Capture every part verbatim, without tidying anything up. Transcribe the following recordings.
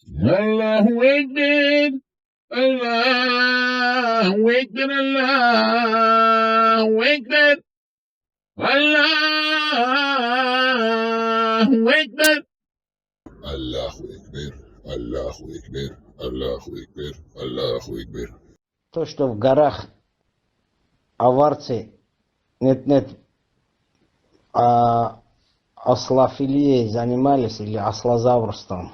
الله أكبر. الله أكبر. الله أكبر. الله أكبر. الله أكبر. الله أكبر. الله أكبر. الله أكبر. То, что в горах аварцы нет-нет, а, ослофилией занимались или ослозаврством,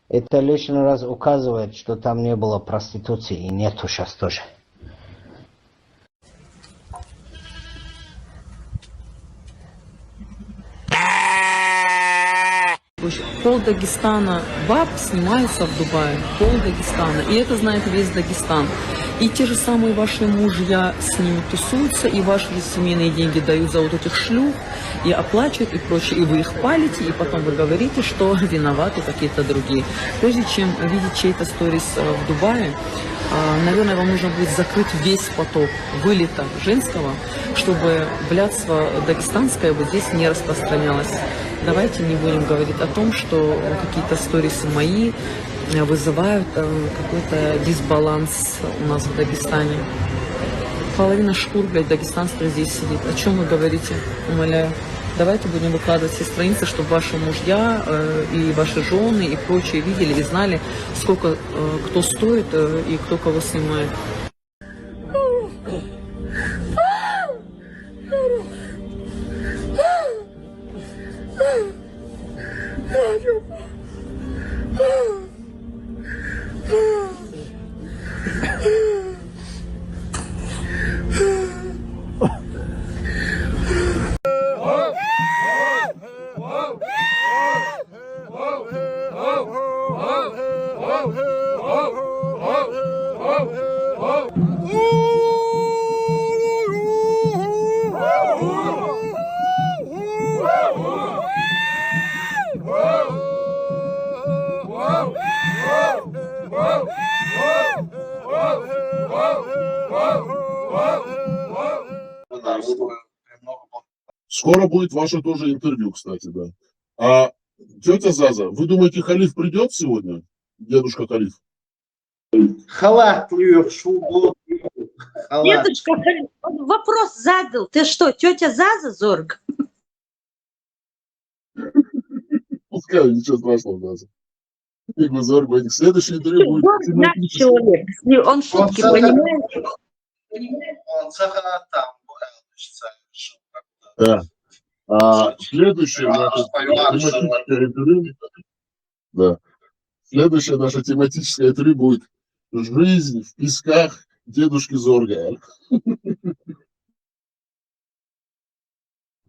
это лишний раз указывает, что там не было проституции и нету сейчас тоже. Пол Дагестана баб снимаются в Дубае. Пол Дагестана. И это знает весь Дагестан. И те же самые ваши мужья с ними тусуются, и ваши же семейные деньги дают за вот этих шлюх, и оплачивают, и прочее. И вы их палите, и потом вы говорите, что виноваты какие-то другие. Прежде чем видеть чей-то сторис э, в Дубае, а, наверное, вам нужно будет закрыть весь поток вылета женского, чтобы блядство дагестанское вот здесь не распространялось. Давайте не будем говорить о том, что какие-то сторисы мои э, вызывают э, какой-то дисбаланс у нас в Дагестане. Половина шкур, блядь, дагестанских здесь сидит. О чем вы говорите? Умоляю. Давайте будем выкладывать все страницы, чтобы ваши мужья э, и ваши жены и прочие видели и знали, сколько э, кто стоит э, и кто кого снимает. Скоро будет ваше тоже интервью, кстати, да. А тетя Заза, вы думаете, халиф придет сегодня? Дедушка халиф. Халат льёшь, шубу. Халат. Дедушка, он вопрос задал. Ты что, тетя Заза, Зорг? Пускай, ничего страшного, Заза. Ты бы Зорг, следующий интервью будет Зорг наш тематический. Человек. С ним- Он шутки сам- понимает. Он сахатам боялся. Да. А следующее наше тематическое интервью, да. Следующее наше тематическое интервью будет «Жизнь в песках дедушки Зорга».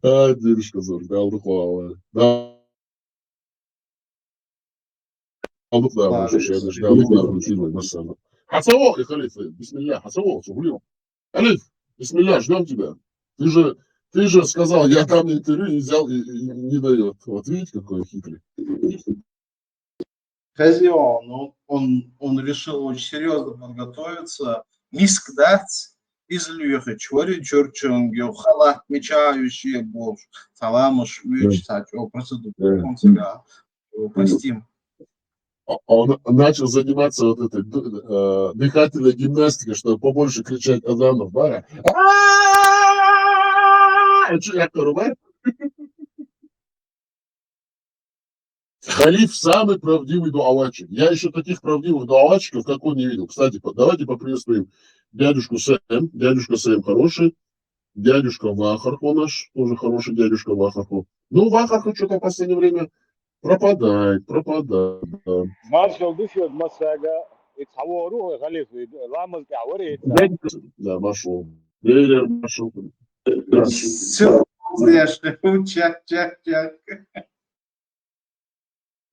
А, дедушка Зорг, да, алдық қой. Да. Алдық, да, Ладно. вообще, я даже алдық, да, включил, машалла. Хасаво, и халиф, бисмилля, хасаво, сухлю. Халиф, бисмилля, ждем тебя. Ты же, ты же сказал, я дам интервью, и взял, и, и не дает. Вот видите, какой хитрый. Хозяин, он, он, он решил очень серьезно подготовиться. Миск дать из льёхи, чвори чурчунги, халат, мечающий, бож, саламыш, меч, сач, о, процедура, Да. он себя, о, простим. А- Он начал заниматься вот этой д- э, дыхательной гимнастикой, чтобы побольше кричать азанов, да? А что я порубаю? Халиф самый правдивый дуаватчик. Я еще таких правдивых дуаватчиков, как он, не видел. Кстати, по- давайте поприветствуем дядюшку Сэм. Дядюшка Сэм хороший. Дядюшка Вахарху наш, тоже хороший дядюшка Вахарху. Ну, Вахарху что-то в последнее время пропадает, пропадает. Да. Маршал дышет массага, и цавару халиф, и ламаз кавари. Да, пошел. Берия пошел. Все, знаешь, чак, чак, чак.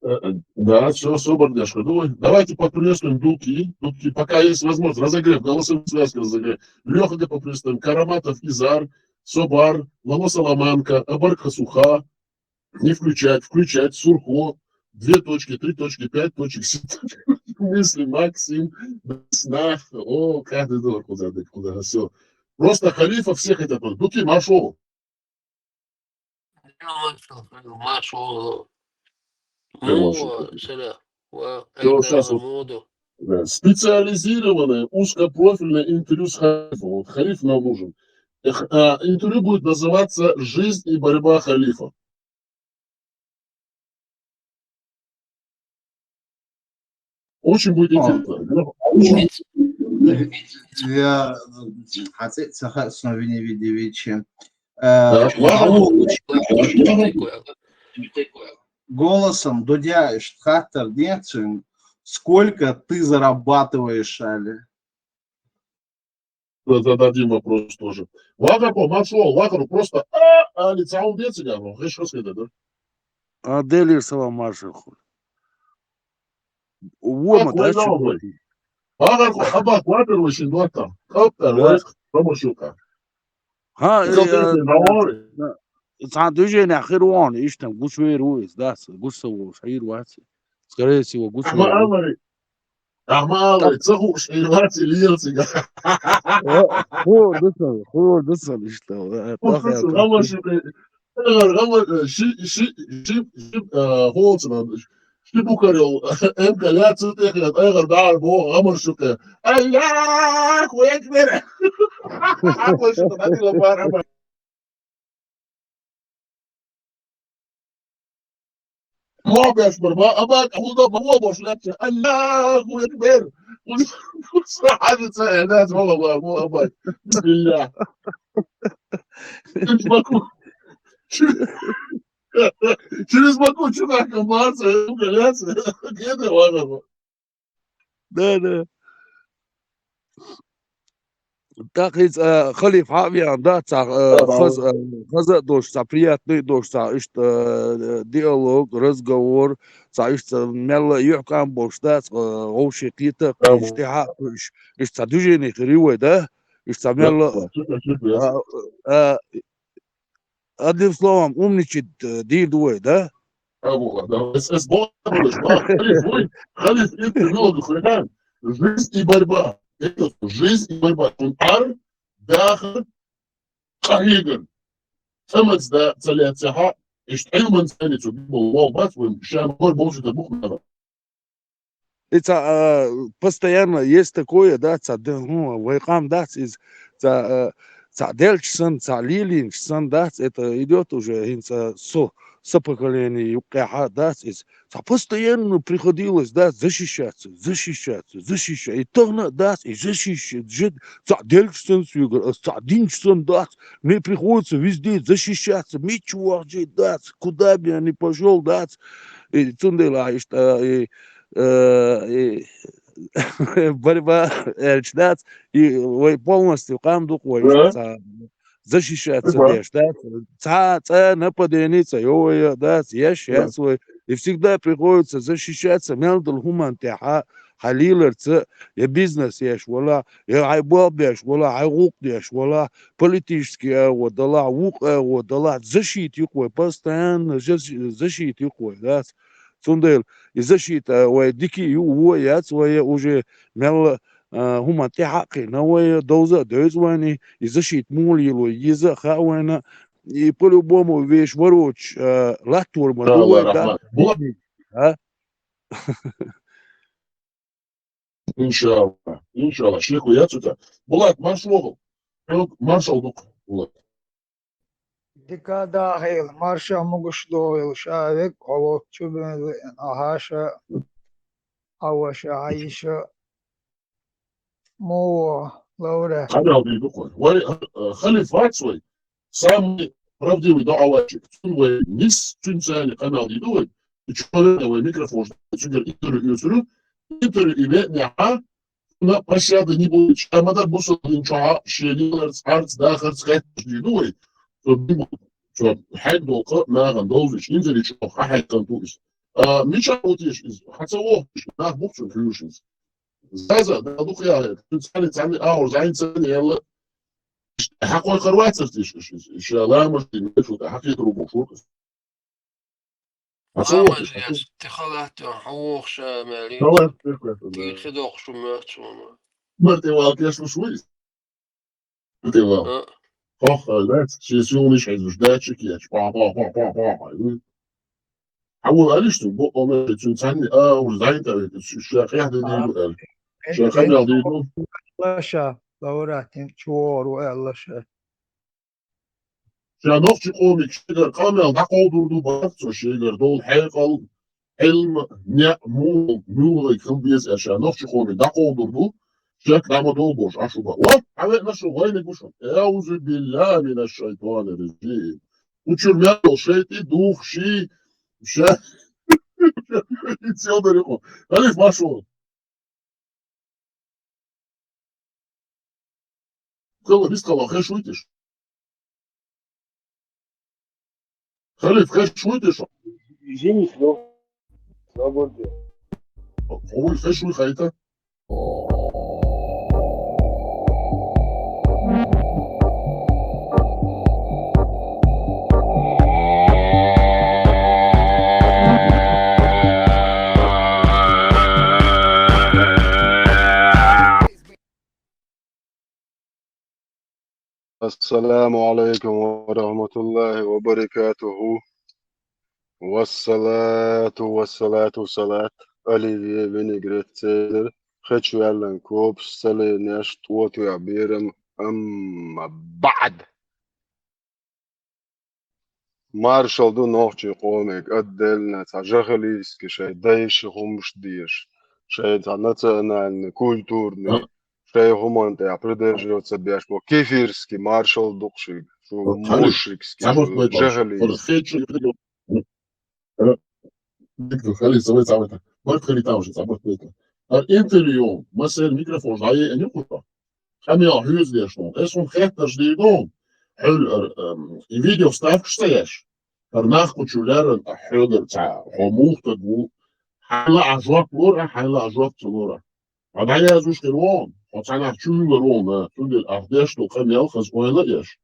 Э, э, Да, все, собор, дядюшка. Ну, давайте поприветствуем Дуки. Дуки, пока есть возможность. Разогрев, голосовые связки разогрев. Леха, да, поприветствуем. Караматов Изар, Собар, Лало Соломанка, Абар Хасуха. Не включать, включать, Сурхо. Две точки, три точки, пять точек, семь точек. Мысли, Максим, Снах. О, каждый дор куда, куда, все. Просто халифа все хотят. Дуки, Машо. Машу, Машу. Хорошо. Ну, сюда. Всё, щас вот, да, специализированное, узкопрофильное интервью с Халифом. Вот Халиф нам нужен. Эх, а, интервью будет называться «Жизнь и борьба Халифа». Очень будет интересно. Очень. Я, хьацӀи ца хаьа суна вине видео вичи. Э, Так, ладно. Голосом Дудя ишт хаттар децун, сколько ты зарабатываешь, али? Зададим вопрос тоже. Вахар по маршо, вахар просто а, а лица он деци га, ну, хеш хос кеда, да? А делир салам маршо хуй. Ума Вахар дачи. хуй. Вахар по аба квадр вешин дуата. Капта, Да. вайс, помощука. Ха, Икал деци, наори. Ца движение хирван, иштам гуш вер уйс, да, гуш са вуш, хир вац. Скорее всего, гуш Ахма вер. амари. Ахма амари, ца хуш, хир вац, лиел цига. Хо, дусал, хо, дусал, ишта. Гамар шуке. Гамар, гамар, ши, ши, ши, ши, э, холцна. Ши букарел, эм каля цутехлят, айгар дар бо, гамар шуке. Аллаху акбар. Аллаху акбар, дадила бар, амар. Мобеш бар, ба, аба, худа, ба, мобеш, лапча. Аллаху акбар. Сахабица, э, да, мама, ба, мама, ба. Бисмилля. Чуз баку. Чуз баку, чуз баку, марца, э, галяца. Геда, ладно. Да, да. Так из, э, Халиф хьавян, да, ца, э, Да, да. хаз, э, хаза дош, ца приятный дош, ца ишта, э, диалог, разговор, ца ишта мелла юхкам бош, да, ца, э, общий кита, Да, ишта ха, иш, ишта движение хиривой, да, ишта мелла, Да, супер, супер. а, а, одним словом, умничать, э, дир дуой, да? Абула, да. Эс, эс бо-, Халиф, ой, Халиф, интервью хуйхан. Жизнь и борьба. Это жизнь и борьба. Он ар, дахар, кахиган. Самац да, цаля цаха, ишт айман цани цу бибол, вау, бац, вим, шам, гор, болчу да бухнара. И ца, а, постоянно есть такое, да, ца, д-, ну, вайкам, да, из, ца, э, ца дельч сан, ца лилинч сан, да, это идет уже, инца со, со поколение юкаха, да, из, ца постоянно приходилось, да, защищаться, защищаться, защищаться. И тогда, да, и защищать, жить, ца дельч сан, свигр, э, ца динч сан, да, мне приходится везде защищаться, мечу, да, куда бы я ни пошел, да, и цундела, и что, и э, и борьба, э, чдац, и вай полностью кам дук вай, Да. ца, защищаться Борьба. деш, да? Ца, ца нападение, ца, ё, ё, да, ца, еш, Да. еш, вай. И всегда приходится защищаться, мелдл хуман тяха, халилер, ца, я бизнес еш, вала, я ай боб еш, вала, ай гук еш, вала, политический, э, вот, дала, вук, э, вот, дала, защитник вай, постоянно защ-, защитник вай, да? Цундел, и защита вай дики ю, во яц вай уже мелла, а, хуман тяхакъи на вай довза дойз вайни, и защита мул йило йиза ха вайна, и по-любому веш вароч, а, латтур ма Да, ду вай, Аллах да? Рахман. Булат. А? Иншаллах. Иншаллах. Шейху яцута. Булат, марш вогъу. Маршал дук, Булат. Дика дахил, марша мугуш дохил, шавек, холо, чубен, ахаша, аваша, айша, мова, лауре. Канал дийду кой. Вай, э, Халиф вац вай. Самый правдивый даъватчик. Цун вай нис, цун цани канал дийду вай. И чё, вай микрофон, цугер интервью юсуру. Интервью и ве, не, а? На пощады не будет. Шамада бусалин чё, шелилерц, арц, дахарц, кайташ дийду вай. Цо биму, цо хайд долка, наган долзич, интервью чё, ха хайд кантуис. А, мича утиш из, хаца вохиш, нах бухчун хюшис. Заза, да, дух я, цани, цани, аур, зайн цани, яла. Хакой харвацар тиш, иш, иш, иш, я ламаш, ти, мечу, да, хакит рубу, шуркас. Хаца Ама вохиш, хаца. Жес, ти халат, хавох шамали. Халат, ти, ти, Ти хидох шумачуна. Марти вал кеш луш вуис. Марти вал. А, Хох, да, чи сюниш хайзуш, да, чик я, па, па, па, па, па, па. Хьавола алиш цу, бо, омер, цун цанни, а, уж зайта, ша къяхда дийду, ал. Ша къамел дийду. Лаша, Лаура, тин чуору, ал, лаша. Ша нохчи къомик шегар къамел дӀакъовдур ду бахцо шегар дол хьекъал, Ӏилма, неӀ, мугӀал, мугӀалай хила деза аьлла, ша нохчи къомик дӀакъовдур ду, шек дӀа ма долу бохуш, Ӏаш уба. Ва, хьавеана шу, вайниг ву шу. Аузу биллахи минаш шайтанир раджим. Учур мел шайти духши, ша. Цел дариху. Халиф, маршо. Кала бискала хеш вуйтиш. Халиф, хеш вуйтиш. Извините, но свободен. Хьуй хеш вуй хайта. Ассаламу алейкум ва рахматуллахи ва баракатуху. Вассалату вассалату салат. Оливье винегрет цезар. Хечваьллан копус, саленеш, тӀотоьхь берам, амма баӀд. Маршалла ду нохчийн къомега, отдельно цхьа жахалийски шайн дайша хӀумаш деш, шайн цхьа национальный, культурный, шайн хӀуманна тӀехь придерживаться беш бо, кефирский маршалла ду-кх шуьга, шу мушрикский, шу жахалийский. Барт хилийталаш, цхьа барт байталаш. Ар интервью, масер микрофон дӀаеана юкъа. Къамел хьоьза деш ду. Эс хӀума хеттарш дийр ду. Хьуьлар, эм, и видео вставкаш ца еш. ХӀара нах кху чу леррина хьоьгара ца, хьо муха стаг ву. Хьайла а жоп лора, хьайла а жоп ца лора. Хьо дӀаязвуш хир вон, хьо цхьа нах чу вуьйлар вон, цундела ахь деш ду къамел хаза ойла а еш.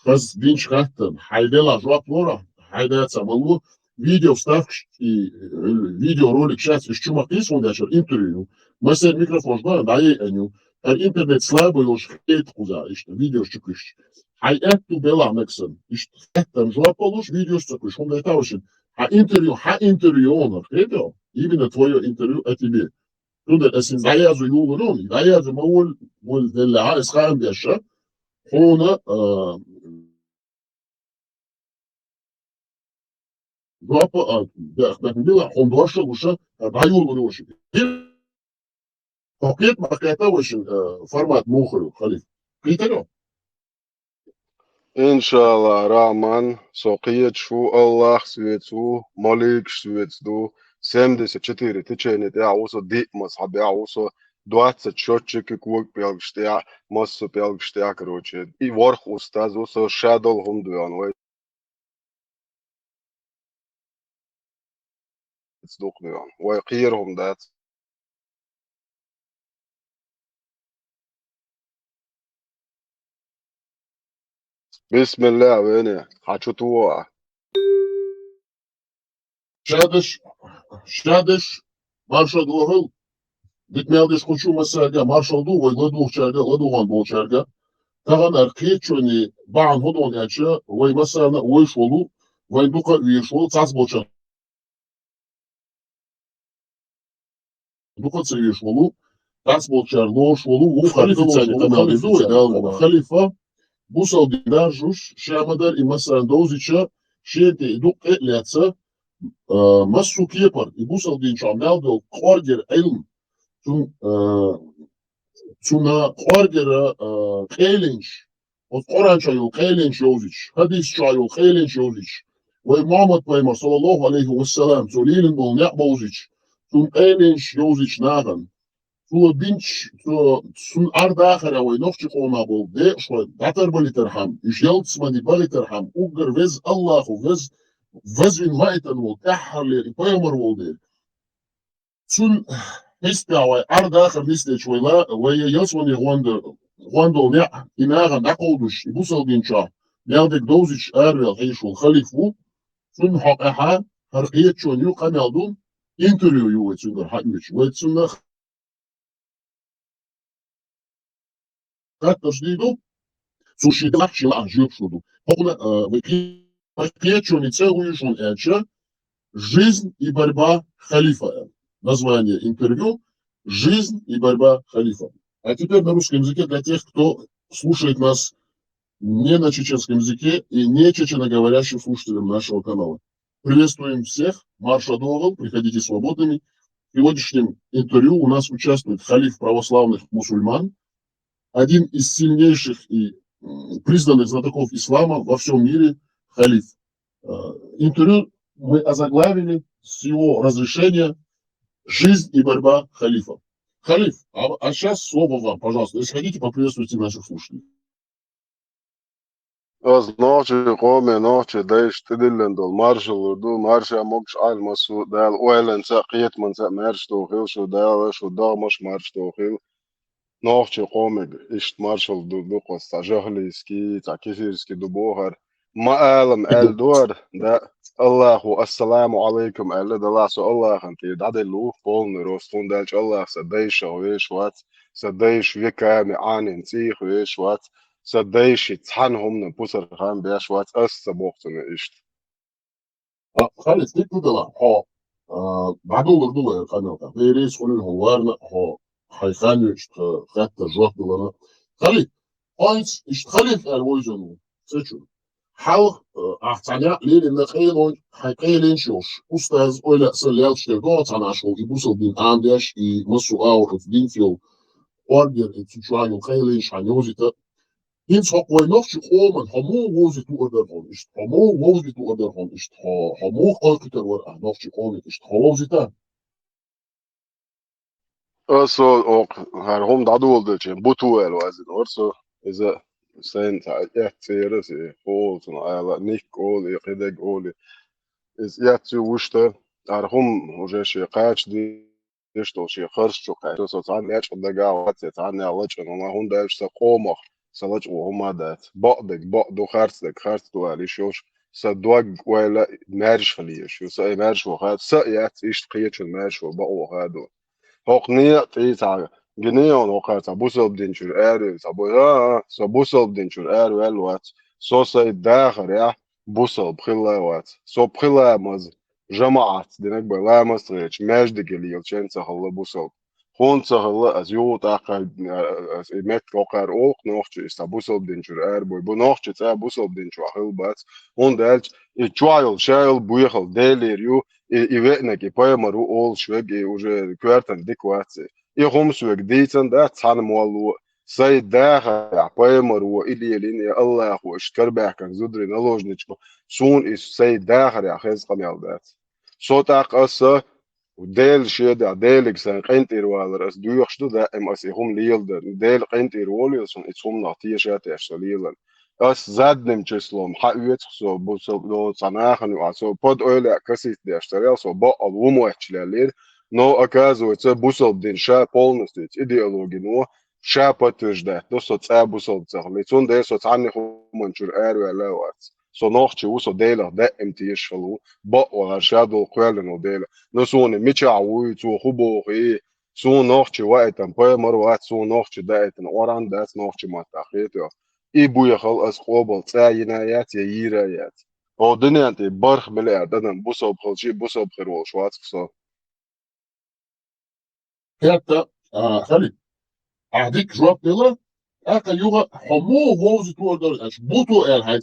Хаза динчу хаттарна, хьайн делахь жоп лора, хьайн дацахь ма ло, видео вставкаш и, э, видеоролик шаьц уьш чу ма кхийса хӀунда аьлча интервью. Масер микрофонаш бан, дӀаеана ю. ХӀара интернет слабый йолуш хета кхуза, иштта, видеош чу кхуьссуш. Хьайн аьтту белахь нагасан, иштта, хаттарна жоп а луш, видеош ца кхуьссуш, хӀунда аьлча вайшин. Хьан интервью, хьан интервью хьуна, хетий? Именно твоё интервью о тебе. Цундела аса иза дӀаязо юлур ю, дӀаязо ма волу, волу деллехьа, аса хаам деш, хьуна, а, жоп а, а, бех, бех, била, хьуна дош а гуш, а, дӀаюлур ю шуьга. Хьо кхета ма кхета вайшин, а, формат муха ю, Халиф? Кхийтар ю? Иншаллах, Рахман, со кхеташ ву, Аллах соьца ву, маликаш соьца ду, семьдесят четыре течение тӀехь ву со, диъ мазхьабехь ву со, двадцать счётчик кога пӀелгаш тӀехь, массо пӀелгаш тӀехь, короче. И ворхӀ устаз ву со, ша долу хӀума доьгӀна вай. Дукха доьгӀна. Вай кхера хӀума дац. Бисмиллах, вене, хьан чу туху ахь? Шадаш, шадаш, маршалла ду ахьал. Дика мел деш кху чу массаьрга, маршалла ду вай ладугӀучаьрга, ладугӀун болчаьрга. Тахана ара кхечоне бахьана хӀун ду аьлча, вай массарна а вайш волу, вайн дукха а везаш волу, цхьацца болчарна дукха ца везаш волу, дас болчара лоруш волу, ву халифа, халифа, бусалба дин даржуш, ша ма-дарра и массарна довзича, шен тӀе и дукха тӀе а лаьцна, а, массо кепара, и бусалба дин чохь мел долу кӀоргера Ӏилма, цун, а, цунна кӀоргера, а, къеленаш, оцу Къуръан чохь йолу къеленаш йовзуьйтуш, хьадис чохь йолу къеленаш йовзуьйтуш, вай Мухьаммад пайхамар, саллаллаху алейхи ва саллам, цо лелийна болу некъ бовзуьйтуш, цунна къеленаш йовзуьйтуш нахана, цо динчу, цо, цунна Ӏар дахарехь вай нохчи къомах болу декъашхой дӀатарбалийтархьама, уьш ялтасмани бахийтархьама, уггар веза Аллахо, веза, вазвина ваийтина волу тӀаьххьарлера и пайхамар волу дела. Цунна хьистехь вай Ӏар дахар нисдечу вай ла-, вай ялсамане гӀондо-, гӀондолу неӀ, и нахана дӀакховдуш, и бусалба дин чохь мел дерг довзуьйтуш араваьлла хьийзаш волу халифа ву, цунна хьокъехьа хӀара кхеташонан ю, къамел ду, интервью ю вай цуьнгара хьаоьцуш. Вай цунна хаттарш дийр ду, цо шен делахь шен лаахь жоьпаш лур ду. ХӀокхуна, а, вай кхе-, вай кхечунна цӀе гӀуьйшуш хӀунда аьлча, «Жизнь и борьба халифа». Название интервью «Жизнь и борьба халифа». А теперь на русском языке для тех, кто слушает нас не на чеченском языке и не чеченоговорящим слушателям нашего канала. Приветствуем всех. Марш ад оагӀув, приходите свободными. В сегодняшнем интервью у нас участвует халиф православных мусульман, один из сильнейших и признанных знатоков ислама во всем мире, халиф. Интервью мы озаглавили с его разрешения «Жизнь и борьба халифа». Халиф, а, а сейчас слово вам, пожалуйста, если хотите, поприветствуйте наших слушателей. Аз нохчий къоме, нохчий дайшта тӀедиллина долу маршалла ду, марша могуш Ӏалмасу, Дала ойланца а, кхетаманца а маьрша дохийла шу, Дала шу догӀмаш маьрша дохийла. Нохчий къомега иштта маршалла ду, ду кхо цхьа жахалийский, цхьа кефирский ду бохар. Ма алам аьлла ду ара, да, Аллахо «Ассаламу Ӏалайкум» аьлла, Дала со Аллахана тӀера дӀаделла ву полный рост, хӀунда аьлча Аллах сан дайшах веш вац, сан дайша веками Ӏанин цӀийх веш вац, сан дайши цхьана хӀуманна пусар хан беш вац, ас ца боху цунна иштта. А, халиф, дика ду дала, хьо, а, дӀадолур ду вай къамел тӀехь. Беррис хуьлуьйту хьо варна, хьо хьайн хан йоьчу тха хаттар жоп далана. Халиф, хьо иштта халиф аьлла вовзийна ву, ца чу. Хьалха, а, ахь цхьа некъ лелийна къайлонча, хьайн къайленаш йолуш. Устаз ойла а сан лелча дер догӀу цхьана ашхо, и бусалба дин Ӏамадеш, и массо а агӀор оцу динца йолу ордер, и цу чохь йолу къайленаш хьан йовзийта. ХӀинца хӀокху вай нохчи къоман хьо муха вовзийта вуар дара хьуна иштта? Хьо муха вовзийта вуар дара хьуна иштта? Хьо, хьо муха кхойкхуьйтур вара ахь нохчи къоман иштта? Хьо вовзийта? Аса хӀокху хӀара хӀума дӀадоладелча, Буту аьлла ваьзна вара со. Иза сайна цхьа эццера, и хӀу олу цунах, ала, Ник олу, и кхидерг олу. Иза эцци вуьшта, хӀара хӀума уже шен кхача де- деш долу шен харц чу кхаьчна. Со цхьанна лечкъа дагахь вац, я цхьанна лачкъа, ма хӀунда аьлча сан къомах, сан лачкъо хӀума дац. Бакъдерг бакъ ду, харцдерг харц ду аьлла йиш йолуш, сан дог ойла маьрша хила езаш ю. Сан и маьршо хадо, сан а яц иштта кхечун маьршо бакъо хадо. ХӀокху некъа тӀе цхьа гине йолу хӀокхара цхьа бусалба дин чуьра аравелла цхьа бу-, а, а, со бусалба дин чуьра араваьлла вац. Со сайн дахарехь бусалба хилла а вац. Со пхи ламаз жамаӀатца динарг бен ламаз ца хилча, маьждиге лелачун ца хилла бусалба. Хьуна ца хилла, аса юха тӀаккха, а, аса и меттиг хӀокхара олу-кх нохчо, иза цхьа бусалба дин чуьра арабой. Бу нохчи цӀа бусалба дин чохь хилла бац. ХӀунда аьлча и чохь йолу, ша йолу бехал Делера ю, и, и веанарг, и пайхамар ву олуш верг, и уже коьртана дика вац и. И хӀума соьга дийцина дац цхьана молло а. Сайн дахарехь пайхамаро и лелийна, и Аллахо иштта карабаьхкина зударий наложничкъо, суна иза сайн дахарехь хеза къамел дац. Со тӀаккха аса Делан шедехь, Делига сайн къинтӀера валар аса доьхуш ду, даим аса и хӀума леладар. Делан къинтӀера волийла суна, и цхьа хӀуманах теша а тешна со лелар. Ас задним числом хьаоьцу-кх со, бу-, со, со цхьа нахана юкъахь, со под ойла а касийта деш царел, со баккъал ву моьттуш леллера, но, оказывается, бусалба дин ша полностью идеологино ша подтверждать до, со цӀа бусалба ца хилла. Цундела со цхьанна хӀуманна чуьра араваьлла а вац. Со нохчи ву, со Делах даим тешаш хилла ву, бакъвахьара ша долу кхоьллина ву Дела. Но суна мичахь вуй, цо хӀун боху и, суна нохчи ваийтина пайхамар вац, суна нохчи даийтина Къуръан дац, нохчи маттахь хетоьху. И бу яхал ас къобал цӀа йина а яц, я йийра а яц. ХӀокху дуьнен тӀе барх миллиард адам бусалба хилчий, бусалба хир волуш вац-кх со. ХӀетта, а, халиф, ахь дика жоп делла, тӀаккха юха хьо муха вовзийта вуар дара аьлча, Буту аьлла хьайн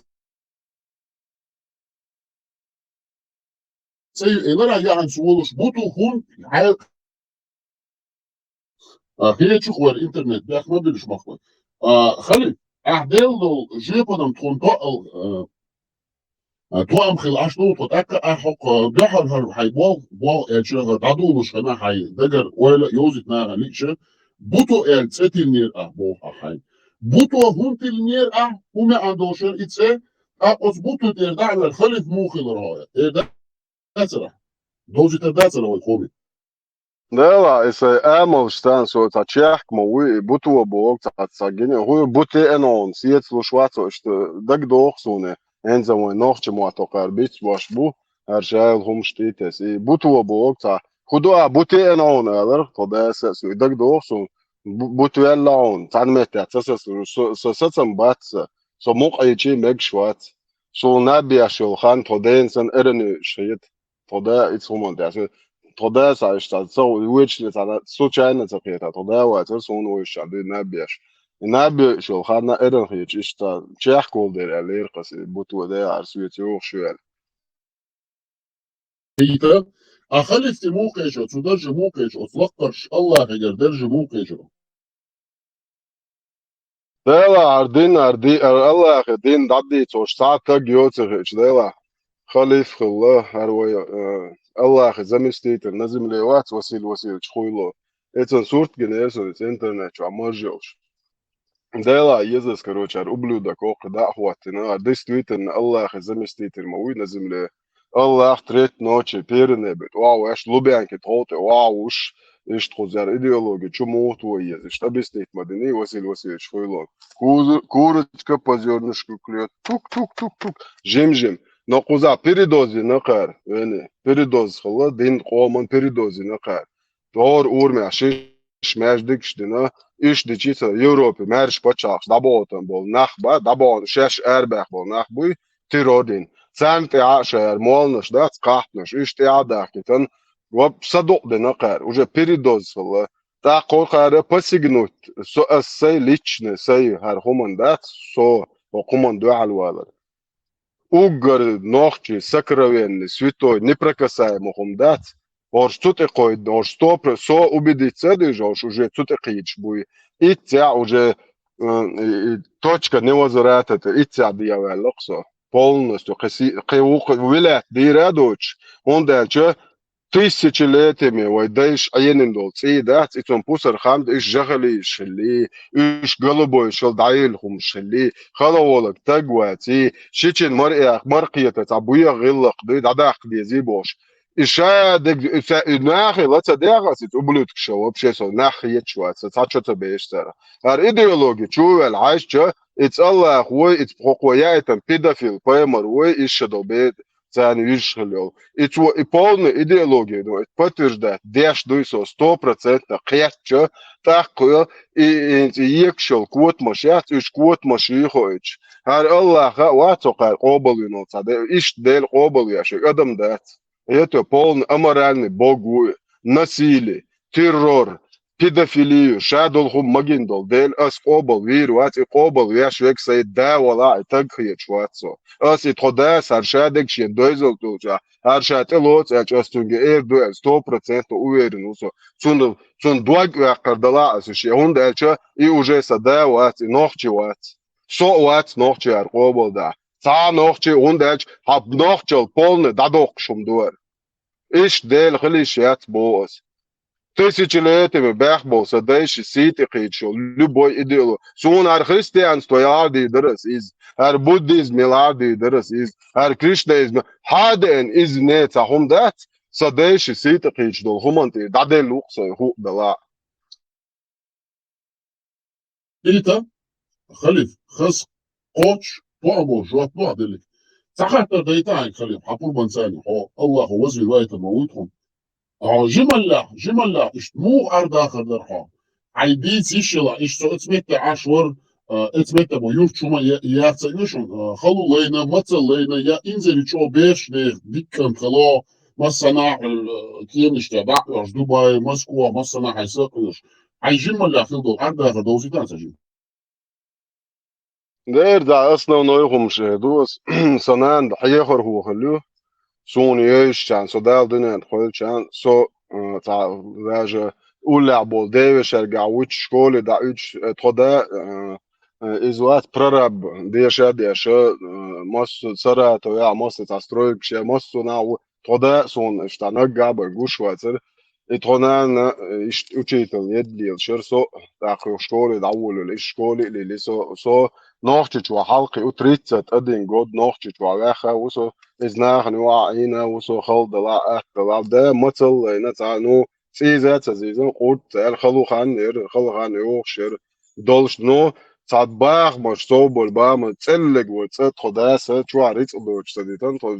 цӀе ю, элира яхьанца волуш Буту хӀун хьаькъ-, а, хечух вара интернет, бехк ма биллаш махкой. А, халиф, ахь делла долу жоьпанам тхуна тоъал, а, а, тоам хила Ӏаш ду тхо, тӀаккха ахь хӀокху дуьхьал хӀара хьайн болх, болх аьлча, хӀара дӀадолуш хана хьайн дагара ойла а йовзийта нахана лиъча, Буту аьлла цӀе тиллинера ахь боху ахь хьайна. Буту хӀунда тиллинера ахь, хӀун маьӀна долуш яра и цӀе, тӀаккха оцу Буту тӀера дӀа а ваьлла, халиф муха хилира хьо? Эр дацара ахь? Довзийтар дацара вай кхоби? Дела, и сайн амалш царна со цхьа чехка ма вуй, и Буто боху цхьа, цхьа гине, хӀун ю, Буте а ногӀун, сецалуш вац, иштта дагадогӀу суна, хӀинца вайн нохча мотт хӀокхара бицбош бу, хӀара шайла хӀумаш тӀе а тесна. И Буто боху цхьа, хӀун ду ахь, Буте а ногӀун, алара, тхо даса а суй, дагадогӀу суна, Бу-, Бутвелла хьуна, цхьана меттехь ца сацалуш, со, со сацам бац сан, со мукъайчий мегаш вац. Суна наб еш йолу хан тхо дена санна эрна йоьуш хета. тхо да, ица хӀуманна тӀехь. Тхо да ца иштта, ца вуьйча цхьа случайно ца кхета, тхо да вацара суна вуьйш чӀа дуй наб еш. И наб еш йолу ханна эран хеташ иштта чехкул дера аьлла, лерхас и буту да ара суьйца юхуш ю аьлла. Ита, а халифти муха кхечо, цу даржа муха кхечо, оцу лаккхарш Аллахьигара даржа муха кхечо? Дела, хӀара дин, хӀара ди-, хӀара Аллахье дин дӀадийцош цхьа а таг йоций хиъча, Дела, халиф хилла, хӀара вай, э, Аллахье заместитель на земле вац, Василий Васильевич Хуйло. Эцан сурт гинера суна, эца интернет чохь маржа йолуш. Дела, езас, короче, хӀара ублюдок воккха дӀа а хӀоттина, хӀара действительно Аллахье заместитель ма вуй на земле. Аллах треть ночи перенебет, вау, аш Лубянки тховтӀе, вау, уш, иштта кхузара идеологи чу муха вай еза, иштта объяснить ма дини Василий Васильевич Хуйло. Кузу-, курочка по зёрнышку клюёт, тук-тук-тук-тук, жим-жим. Но кхуза передоз йина кхара, вени, передоз хилла, дин къоман передоз йина кхара. ТӀора урамехь шиш маьждигаш дина, иштта дичи ца Европе маьрша пачхьалкхаш дӀабохуьйтун болу нах ба, дӀабохуьйтун шаьш арабаьхна болу нах буй, террор дина. Царна тӀехь а шаьра молланаш дац, кхахьпанаш, уьш тӀехь а дахкийтан, ва садукъ дина кхара, уже передоз хилла. ТӀаккха кхара посигнуть, со ас сай личный, сай хӀара хӀуманна дац, со хӀокху хӀуманна дуьхьал валар. Уггар нохчий сокровенный, святой, неприкасаемый хӀума дац. ХӀорш цу тӀе кхойда, хӀорш сто про-, со убедиться а дийжа, хӀорш уже цу тӀе кхийдаш буй. Иццехь уже, э, и, и, точка невозврата тӀе иццехь дӀаваьлла-кх со. Полностью кхин си-, кхин ву-, кхин вилаьтта дийр а доцуш, хӀунда аьлча тысячелетиями вай дайша Ӏенина долу цӀий дац, и цунна пусар хам ду, уьш жахалийш хилли, уьш голубойш хилла дӀайилла хӀумаш хилли, хала волаг таг ваций, шичина мар-, мар кхета цхьа буьйха гӀиллакх дуй, дӀадаккха дезий бохуш. И ша дерг, и ца, и нахе ла ца дехас, и ублюдкаша вообще со нах хеташ вац, сан цхьа чо ца беш цара. ХӀара идеологи чу ваьлла хьаьжча, и цӀаллах вой, и хӀокхо яйтан педофил, паймар вой, иша долу бе-, царна вижаш хила йолу. И цо, и полная идеология, ну, это подтверждать деш дуй со сто процентов кхетча, тӀаккха и, и, и екаш йолу котамаш яц, уьш котамаш йихоуьйтуш. ХӀара Аллаха а вац хӀокхара къобалвинал ца де, иштта Дела къобалвеш, адам дац. Это полный аморальный бог вуй, насилие, террор, педофилию, ша долу хӀума магийна долу Дела ас къобал вийр вац, и къобал веш вега сайн да вала, и таг хеташ вац со. Ас и тхо дас, хӀара ша дерг шен дойзал тулча, хӀара ша тӀе лоцу аьлча, ас цуьнга эр ду аьлла, сто процентов уверен ву со. Цунна, цунна дог ваьккхар дала ас шен, хӀунда аьлча и уже сан да вац, и нохчи вац. Со а вац нохчи хӀара къобал дахь. Цхьа а нохчи, хӀунда аьлча хьан нохчал полный дӀадоккхуш хӀума ду хӀара. Иштта Дела хила йиш яц боху ас. Тысячелетиями баьхна болу сан дайши сий тӀе кхийчо, любой идеолог. Суна хӀара христианство яхьар дийр дара ас иза, хӀара буддизм яхьар дийр дара ас иза, хӀара кришнаизм. Хьан деана иза не цхьа хӀума дац, сан дайши сий тӀе кхийча долу хӀуманна тӀера дӀаделла ву-кх со хӀуъа дала. Ита, халиф, хаза кхочуш, тоам болуш жоп лохьа деллиг. Цхьа хаттар дайта хьайга, халиф, хьан пурбанца а, хьо Аллахо вазвина вайтар ма вуй тхуна. Хьо жималлехь, жималлехь, иштта муха Ӏар дахар дара хьо? Хьайн дийца йиш йолахь, иштта со оцу метте Ӏаш вара, а, оцу метте бо юрт шума я-, яц а оьшун, а, халу лайна, мацалла лайна, я инзаре чӀогӀа бераш беха, диккант хало, массанахьа, а, кеманашка дӀа а оьхуш, Дубай, Москва, массанахьа хьайн сакъош. Хьайн жималлехь хила долу Ӏар дахар довзийтан ца жима. Дера, да, основной хӀумаш эр ду ас. Сан нана хьехархо хилла ю. Суна йевзачарна, со Дала дуьненна кхоьллачарна, со, а, цхьа даже уллехь болу девешаргахь вуьтуш, школе дӀауьдуш, э, тхо да, а, а, иза вац, прораб, деша а деша, а, массо Саратовехь, массо цхьа стройкаш я, массо нах ву, тхо да а суна иштта наггахь а бен гуш вацара. И тхо нана, э, иштта учитель едда лелаш яра со, тӀаккха юха школе дӀаволавелла, иштта школе а лелли со, со Нохчийчохь хьалакхиа ву, тридцать один год Нохчийчохь ваьхна ву со, иза нахана юкъахь Ӏийна ву со, хала далахь, атта далахь, да, мацалла лайна цхьа, ну, цӀийза а ца зийзина, къурд ца аьлла, хала хан яра, хала хан йогӀуш яра, долуш, ну, цхьа бахамаш, собар бахамаш, цӀеллиг вара цӀа тхо даса, чохь рицкъ доцуш ца дитина, тхо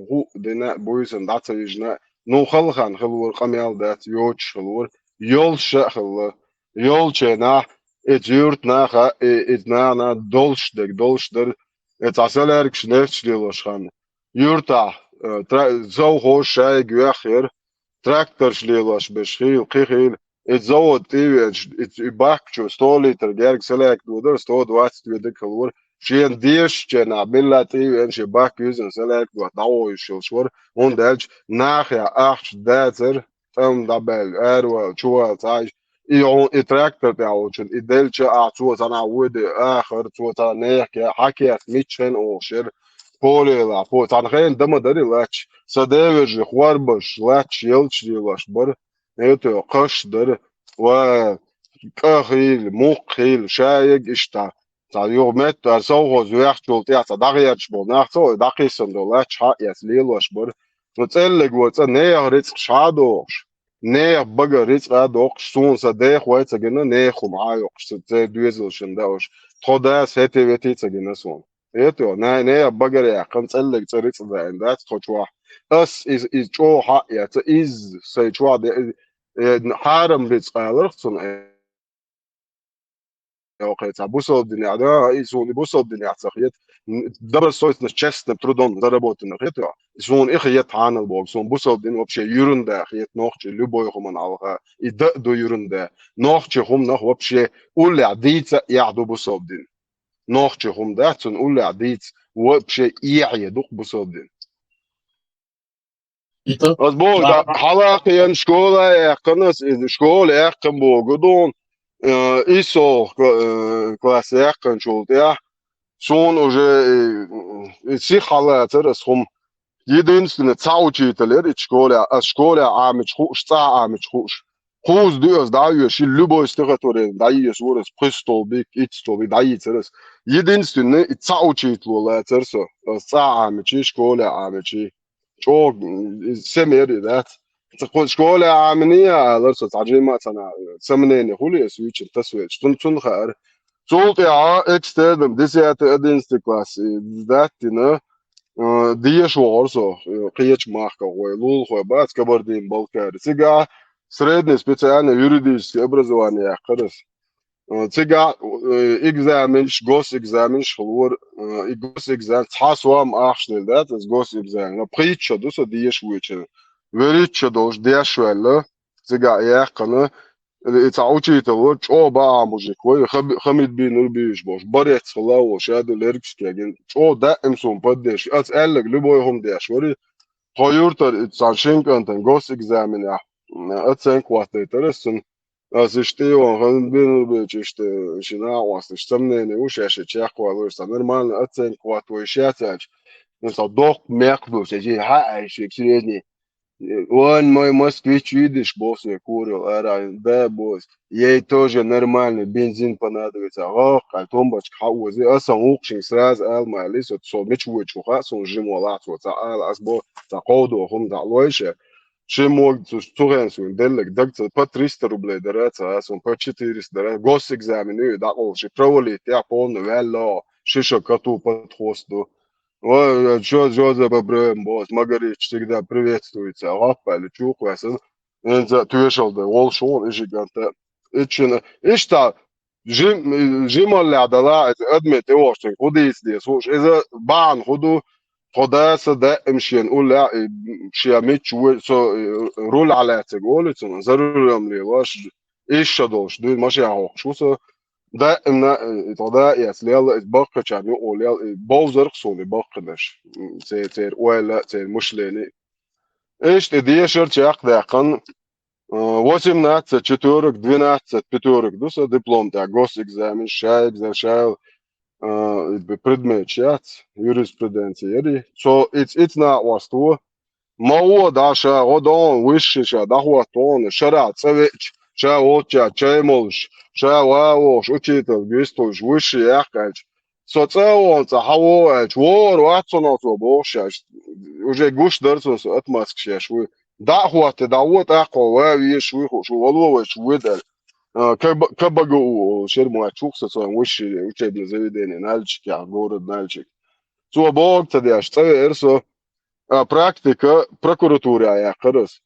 хӀуъа дина а, буьйсанна дӀа ца йижина а, ну, хала хан хилла вара, къамел дац, йоцуш хилла вара, йолуш а хилла, йолчу хенахь, иза юьртан наха, и, иза нана долуш дерг долуш дара, и цхьа салаьргаш нефташ лелош хан. Юьртахь, э, тра-, совхоз шайга веххера, тракторш лелош беш хил, кхи хил. И завод тӀевеанаш, и, и бак чу сто литр герга салаьрга додара, сто двадцать ведра хилла вара. Шен дешаченна билла тӀевеана, шен бак юзан салаьрга дот дӀавоюш йолуш вара, хӀунда аьлча нахе ахча дацара, тӀам дӀабаьлла, аравала, чувала цхьа а. И хьуна, и трактор тӀехь волчун, и делча а, цо цхьанхьа вуй де, ахар, цо цхьа нехке, хьакест, мичча хен олуш яра, поле лахь, по-, цхьана хенан дама дари лач, сан девежи, хорбаш, лач, елч лелош бара, это, кхаш дара, ва, кӀа хила, мукх хила, шаерг иштта. Цхьа юха метта ара совхоз вехчул тӀехь цхьа дӀагӀерташ болу нах ца вай, дӀакхийсан долу лач хьа а эца лелош бара. Цо цӀеллиг ван цӀа нехан рицкъ ша а дохуш, нехан бага рицкъа а доккхуш, суна сан деха вай ца гина, нехан хӀума хьа а йоккхуш, ца, церан доьзалшна даъуш. Тхо дас хӀетий-ветий ца гина суна. Это, най-, нехан багара яьккхина цӀеллиг цӀа рицкъа даийна дац тхо чохь. Ас иза, иза чӀогӀа хьа а эца, иза сайн чохь де, э, хьарам рицкъ аларх цунна, э, Йокхе, цхьа бусалба динехь, да, и суна и бусалба динехь ца хета. Н-, добросовестно, честным трудом заработанных хета, и суна и хета хьанал боху, суна бусалба дин вообще ерунда хета нохчи любой хӀуманна хьалха. И да а ду ерунда. Нохчи хӀуманах вообще уллехь дийца а эхь ду бусалба дин. Нохчи хӀума дац, цунна уллехь дийца вообще эхь е ду бусалба дин. Аса боху, да, хьала а кхиъна школа а яьккхина, аса иза школа яьккхина боху дуьйна, э, и со кла-, э, класс яьккхинчул тӀаьхьа, суна уже, э, э, сиха хьалацара аса хӀума. Единственный, цхьа учитель яра и школе, аса школе Ӏамича хууш, цӀа Ӏамича хууш. Кхузза дуьйна аса дӀа а веш, и любой стихотворение дӀаесора аса, пхи столбик, итт столбик дӀайийцара аса. Единственный, и цхьа учитель лацара со, аса цӀа Ӏамичий, школе Ӏамичий. ЧӀогӀа, м, сема яра и дац. Ца кху школе Ӏаминий а алара со, цхьа жимма а ца на, сомнение хуьлий аса вуьйцуш тасавелча. Цунна, цунна хаьара. Цул тӀаьхьа экстерном, десятый, одиннадцатый класс, и, дац дина, э, деша вахара со, э, кхечу махках вай, лулахой бац, Кабардин-Балкари. Цигахь средний специальное юридическое образование яьккхира аса. Э, цигахь, э, экзаменаш, госэкзаменаш хилла вара, э, и госэкзамен, цхьа сом ахча лелла дац аса госэкзамен. Пхийтта шо ду со деша вуьйцуш. ВуьрхӀитта шо долуш деш ваьлла, цигахь яьккхина, и цхьа учитель вара, чӀогӀа баа мужик вара, Хам-, Хамидбий Нурбиевич бохуш, борец хилла а волуш, ша ду лергаш кегина, чӀогӀа даим суна поддержка. Аса аьлларг любой хӀума деш вара. Тхо юьртара и цхьана шина кӀантана госэкзаменехь, м, оценка хӀоттийтара аса цунна. Аса иштта тӀе а вахана, Хамидбий Нурбиевич иштта шен накъосташца сомнение ву, шаьш и чекхвалуш, цхьа нормальный оценка хӀоттавойш яц аьлча. Ну, цхьа доккха мекх ду, ша жи хьаьа шега средний. Вон мой москвич видишь, босс я курил, ара, да, босс. Ей тоже нормальный бензин понадобится. ГӀоккхай тумбочка хьаози, аса вукху шин сразу ала ма аьллис, вот со мича вуьйчу хаьа, суна жима валахь цо ца ала, ас бо, ца кховдо хӀума дӀа лойша. Ши мог цу, цу хенна суна деллаг даг ца, по триста рублей дара ца, суна по четыреста дара. Госэкзамен ю, дӀакъовлуш, провалить я полный ваьлла, ши шо кату под хвост ду. Ой, чё, чё за проблема, босс? Магарич всегда приветствуется. ГӀоппа или чухвесна. Инза тоьшалла дай, волуш вон, и жиганта. Иччина, иштта, жим-, жималлехь дала, иза адме тӀе вохчун, хӀу дийца деза, хууш, иза бахьана хӀу ду, тхо даса даим шен уллехь, и, шен мичча вуй, со, и, руль Ӏа лаьциг олу цунна, за рулем лелош, иш ша долуш дуьйна машен хьокхуш ву со. Даимна, э, тхо да эца лелла, иза баккхачарна юкъо лелла, и бовзарх суна и баккхинарш. М, церан, церан ойла, церан мышление. Иштта и дешар чекхдаьккхина, э, восемнадцать четвёрок, двенадцать пятёрок ду сан диплом тӀехь, госэкзамен, шаэкзамен, шайл, э, предметаш яц, юриспруденция яри. Цо иц-, иц накъост ву, ма гӀо дӀа ша, гӀо дон, высший ша, дӀахӀотта вон, шарахь цӀа веача, ша волчча чай молуш, ша ва вохуш, учитель гуьстуш, высший яккха аьлча. Со цӀа а вон, цӀа хьан вон аьлча, вогӀур вац цунах цо бохуш аьлча. Уже гуш дара цунна со отмазкаш еш вуй. ДӀа а хӀотта, дӀа вон тӀаккха ва везаш вуй хууш, вало вайша вуй дара. А, К Б-, К Б Г У олу шермуьйчух со цунна высший учебное заведение Нальчикехь, город Нальчик. Цо бохург ца деш, цӀа веара со, а, практика прокуратурехь яьккхира аса.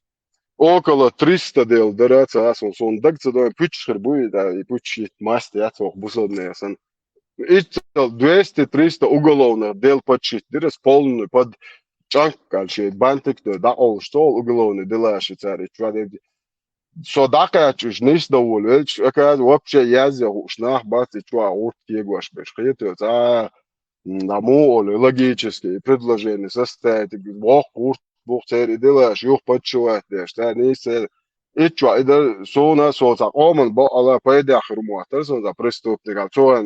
Около триста дела дара ца аса, суна даг ца дой, пуьчча хир бу и, да, и пуьчча йитта маста яц вокху бусалбанехан. Иццал двести-триста уголовных дел подсчитать дира аса, полный под ЦӀанк аьлла шен бантик дой, дӀакъовлуш ца волу уголовный делаш цара и чу ваьдерг. Со дӀакхаьчча уьш нийса доволавелча, оказывается, вообще язъян хууш нах бац и чохь гӀурт кегош берш. Кхетош, а, м, да муха олу, логически предложение составить, воккха гӀурт бух церан и делаш, юха подшивать деш, цара нийса церан. Итт чохь и дар суна, со цхьа къоман бакъала пайдехь хир ма ваттара, сан цхьа преступник, а цо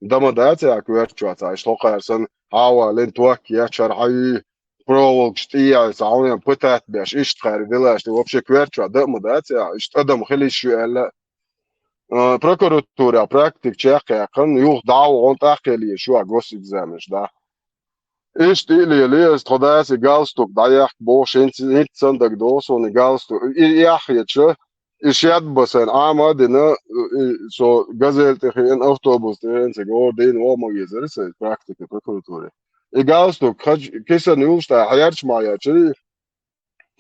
дан ма дац, а коьрта чохь цхьа, иштта хӀокхара санна, хьавалин, ток ечара хьаьвий, проволокаш тӀеяьлла, цхьа хьуна пытать беш, иштта кхаьра делаш, тӀе вообще коьрта чохь дан а ма дац, а, иштта адам хила йиш ю аьлла. А, прокуратура практика чекхъяьккхина, юха дӀа а вахана тӀаккха лелаш ю а госэкзаменаш, да. Иштта и лелаелча, тхо дас и галстук дӀаяккха бохуш, хӀинца, хӀинца санна дагадогӀу суна и галстук. И, и яхъеча, и шед бан сайна Ӏама а дина, и со газель тӀе хиъна, автобус тӀе хиъна, цига гӀора дийна ваха ма везара сайн практика прокуратуре. И галстук хаж-, кисана юлуш тӀехь хьерча ма хьерчара,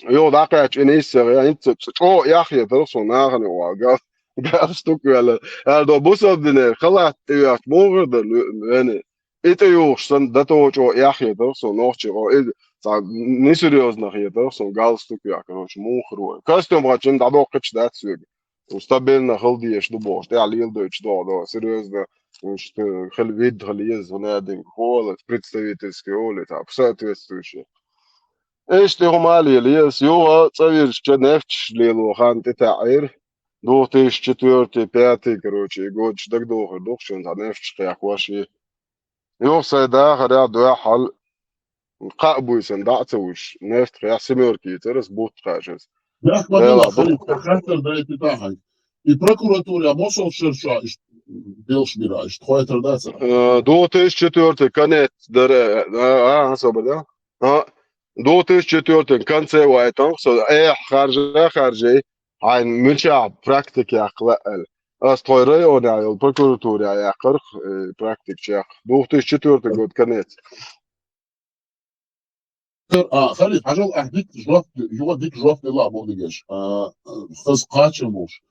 юха дӀакхаьчча и нийсса гӀе, хӀинца чӀогӀа эхь хетарх суна нахана юкъа вала гал-, галстук ваьлла. Аьлла, бусалба динера халат тӀеоьхча муха хир дара вене? И тӀеюхуш санна, даточо эхь хетарх суна нохчи гӀо, и цхьа несерьёзно хетарх суна галстук ваьхна, короче, муха хир вай. Костюм гӀачун дӀадоккхуьйтуш дац соьга. Стабильно хила дезаш ду бохуш, тӀехь леладойтуш догӀу, догӀу, серьёзно, уьш хила вид хила еза, хӀунда аьлла динга, хӀола, представительский олу, цхьа соответствующий. Иштта и хӀума а лелаелча, юха цӀа вирзича нефташ лело хан тӀетаьӀира. Двух тысячи четвёртый, пятый, короче, и годаш дагадохур ду-кх шуна, цхьа нефташ кхехкош и. Юха сайн дахарехь дуьххьал кхаа буьйсанна дӀа а ца вуьсуш, нефтахехь семёрка йийцира ас, бутт кхаьчна ас. Бехк ма Дела, билла, Халид, бу- хаттар дайта тахьай. И прокуратура мосал шер чохь иштта белш бира, иштта хойтар дац? Э, двух тысячи четвёртый конец дара, а, а, собар, да? А, двух тысячи четвёртый конце вайтанх, со, э, харжа, харжа, хьайн муьлчахь практика яккха лаьа аьлла. Ас тхой районехь йолу прокуратуре яьккхарх, э, практика чекх. Двух тысячи четвёртый год конец. А, Халид, хьажал, ахь дика жоп, юха дика жоп делла боху дигаш. А, хаза кхачам болуш.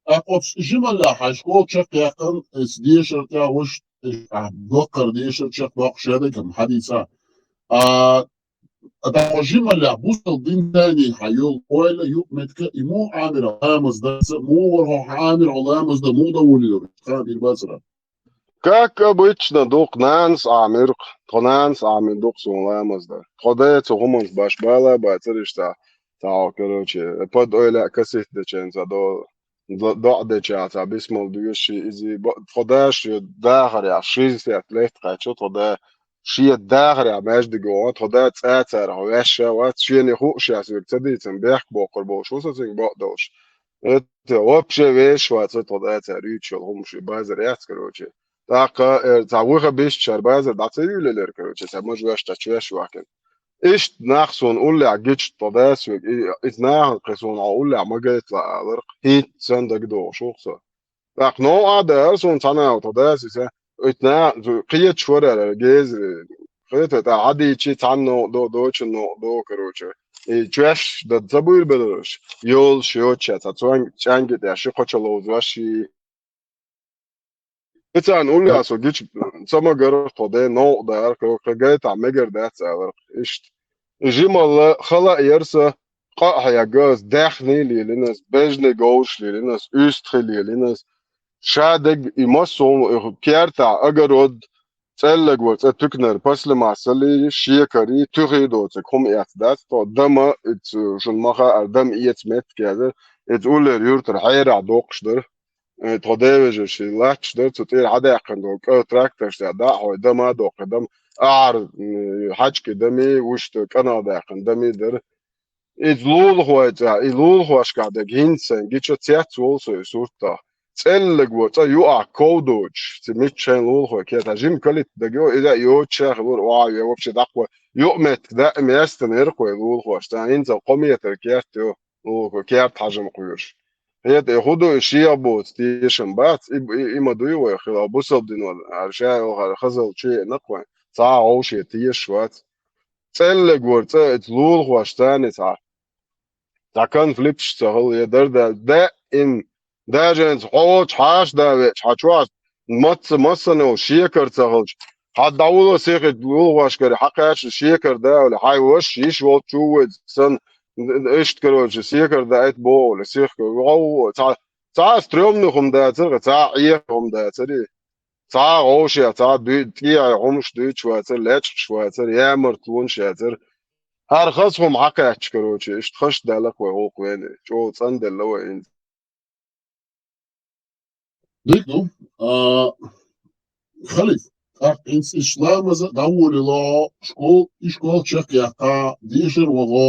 ТӀаккха оцу жималла хьайн школа чекхъяьккхина, эца дешар тӀехь вуш, а, доккхара дешар чекхдоккхуш ядайкам хьадийца. А, тӀаккха жималла бусал динзайний хьан йолу ойла юкъ метка и муха Ӏамира ламаз даца, муха вара хьо Ӏамира хьо ламаз дан муха дан волийла, хан бир бацара. Как обычно, дукха нанас Ӏамир-кх, тхо нанас Ӏамир ду-кх суна ламаз дан. Тхо дайа цу хӀуманца баш бала а бацара иштта. Цхьа, короче, под ойла а касийтта дечен цхьа до-, до-, доӀа деча цхьа бисмал доьшуш, иза бо-, тхо даш дахарехь шестьдесят лет кхаьчча, тхо да шен дахарехь маьждиге ван, тхо да цӀа царах ваьшша вац, шена хууш яц вега ца дийцина, бехк боккхур болуш ву со цуьнга бакъдолуш. Это вообще вешаш вац, тхо да цара юьйцуш йолу хӀума шу базар яц, короче. ТӀаккха, э, цхьа вуьха бисчара базар дӀа ца юьйлелера, короче, цхьа мажа веш, цхьа чу веш вахкина. Иштта нах суна уллехь гича тхо дас вега, и, иза нахана кхин суна хьо уллехь ма гайтала аларх, хӀинца санна дагадогӀуш ву-кх со. ТӀаккха новкъа а дара суна цхьана а тхо дас иза, итт на-, кхечаш вара геза, кхета тӀа хьадийчи цхьанна новкъа до, дочун новкъа до, короче. И чоьш дан ца буьйлабелараш, йолуш йоцуш, цхьа цуьнга чӀаьнги тӀехь ши кхоча ловзош и. Ицарна уллехь со гича ца магара тхо де новкъа дара, кхо гайтахь мегар дац аларх, иштта. И жималла хала а яра сан, къа а хьегга ас, даьхний а лелина ас, бежний говзаш лелина ас, уьстагӀий лелина ас. Ша дерг и массо а хӀума, и кертахь огород, цӀеллаг вара цӀе туькнар, паслимас а лийри, шекарий, туьхий доцург хӀума эцна дац тхо, дама, иза шуна ма хаара, дама эца меттиг яза, иза уллера юьртара хьерахь доккхуш дара. Э, тхо девежарший латташ дара, цу тӀера хьадаьккхина долу кӀа тракторш тӀехь дӀа а хьой, дама а доккхи, дама, ахьар, м, хьаьжкӀи дами, вуьшта кӀанал даьккхина дами дара. Иза лулахой цӀа, и лулахошкахь дерг хӀинца сайн гича цец волу со и суртах. ЦӀеллаг вара цӀа юкъахь ков доцуш, ци мичча шайн лулахой кертахь, жима калитта дагайо, иза а йоцуш а хилура, охьа а ве, вообще дӀакхо, юкъаметтиг даим яьстина яра кхо и лулахош, царна хӀинца кхо метр керт ю, лулахо керт хьажам кхоьруш. ХӀета и хӀун ду, и шех боцу тешам бац, и, и, и ма дуй вай хила, бусалба дино, ара ша йохара хазалла чу еана кхо, цхьа а вовше тешаш вац. ЦӀеллаг вара цӀа, иза лулахошца цхьа, цхьа конфликташ ца хила, я дарда, даим, даже хьо волчу хьаша да веача, хьан чохь мацца, массанал шекар ца хилча, Хьа дӀавула сихха лулахошкара хьакхаьчна шекар да аьлла, хьай ваша йиш волчу вайца санна, иштта, короче, сехар даийта бохули, сехкар. Вау, цхьа, цхьа стрёмный хӀума дацара, цхьа Ӏеха хӀума дацара. Цхьа гӀовшех, цхьа дуй-, ткъех хӀумаш дуьйцуш вацара, лечкъаш вацара, ямартлонаш яцара. ХӀара хаза хӀума хьакхаьчча, короче, иштта хаш даьлла вай гӀуллакх вайна, чӀогӀа цӀанделла вай хӀинца. Дика ду. А, Халид, тӀаккха хӀинца иш ламаза дӀаволале, школ, ишкол чекхъяккха, дешар ваха,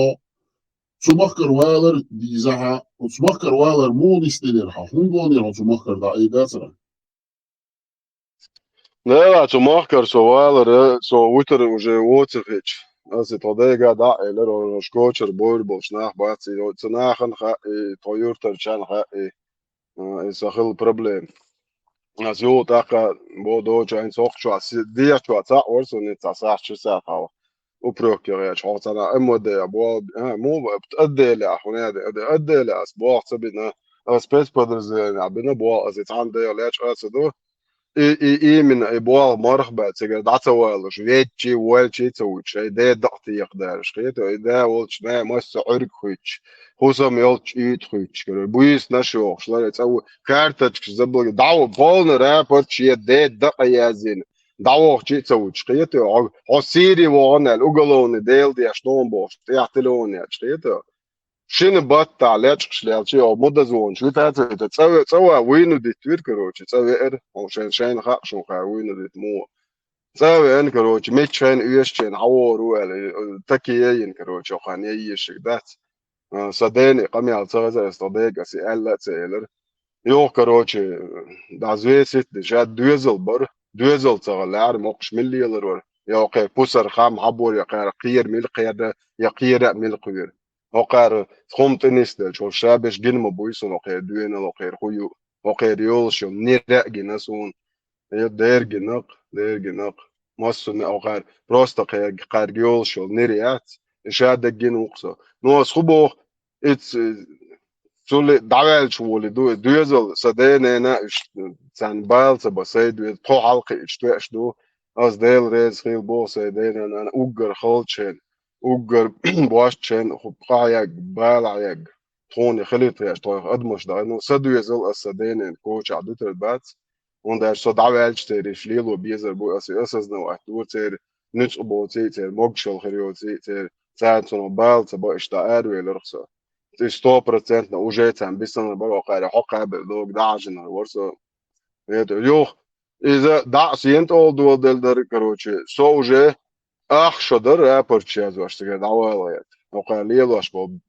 цу махкара валар дийзахьа, цу махкара валар муха нисделира хьо, хӀунда ванера хьо цу махкара дӀа, э, дацара? Нела, цу махкара со валара, со вуьтар уже воцурхьа хилча. Аса тхо дайга дӀа а элира, оха кочара бовр болчу нах бац, и ца нахана хаьа, и тхо юьртарчарна хаьа, и, а, и сан хилла проблема. Аса юха тӀаккха бо доцу хьайна сохчохь, дехьачохь цхьаъ вара со, ницкъ цхьа сахьт, ши сахьт хьалха. Упрёк яхьа, хьо цхьана МВД бо, а, му, отделе, хьуна яде, отделе ас боху ца бина, ас спецподразделение бина бо, ас и цхьана дайгӀа лечкъа ца ду. И, и, именно, и болх марха баьлла, цигара дӀа ца валуш, веччий, вольчий ца вуьтуш, ай де дакъа текхадараш, кхета, и да волчу, на, масса Ӏуьрг хуьттуш, хӀусам йолчу уьйту хуьттуш, кара, буьйса наш йохуш, лара, цӀа ву, карточкаш, заблоки, дӀа ву, полный рапорт, шен де дакъа яздина, дӀавохучий ца вуьтуш, кхета, хьо, хьо Сири вогӀу аьлла, уголовный дела деш, ногӀун бохуш, тӀехь телефон яьлча, кхета. Шина баттахь лечкъаш лелча, йо, мудазонаш витаца, вита, цӀа ве-, цӀа ван вуйна дитта вира, короче, цӀа веара, хьо шайн, шайна хаьа, шун хара вуйна дитта муха. ЦӀа веана, короче, мичча шайна оьшучу хьан хьан вогӀур ву аьлла, э, таке яйина, короче, хьан яйешиг дац. А, сан дена къамел ца хезара, ас тхо дега ас и аьлла а ца элира. Юха, короче, дӀа взвесить деш, ша доьзал бара, доьзал ца хилла, мокхаш мила лелар вара, я кхера пусар хам хьабора, я кхера кхера мила кхера, я кхера а мила кхера. ХӀокхара хӀума тӀе нисделча, хӀо шабеш гина ма буй суна, хӀокхера доьналла, хӀокхера хӀу ю, хӀокхера йолуш йолу нира а гина суна. Э, дера гина-кх, дера гина-кх. Массо а хӀокхара просто кхерга, кхерга йолуш йолу нира яц, и ша дерг гина ву-кх со. Ну, ас хӀун боху, иц, э, цули дӀаваьлча волу ду, и доьзал сан ден-ненан а уьш, царна бала ца бан, сай доьзал, тхо хьалакхиъча тоьаш ду. Ас Дела реза хила боху сай ден-ненан уггар халча хьайна, уггар бошча хьайна, хӀу къахьегга, балахь егга. Тхуна хилийта веш тхойх адамаш даьлла, ну, сан доьзал ас сан ден-ненан кочахь дуьтур бац. ХӀунда аьлча со дӀаваьлча церан иштта лело безар бу, аса и осознавать дора церан нуьцкъа боций, церан могушалла хир йоций, церан царна цунах бала ца бан иштта аравелира со. И сто процентов уже царна бисанар бара, хӀокхара хьокхабелла догу дӀахьажийнарг вара со. Это, юха, иза дӀа а сен тӀе доладелла дара, короче, со уже ах шо дара рапорт язъеш цигара дӀавала гӀерта. ХӀокхара лелош болу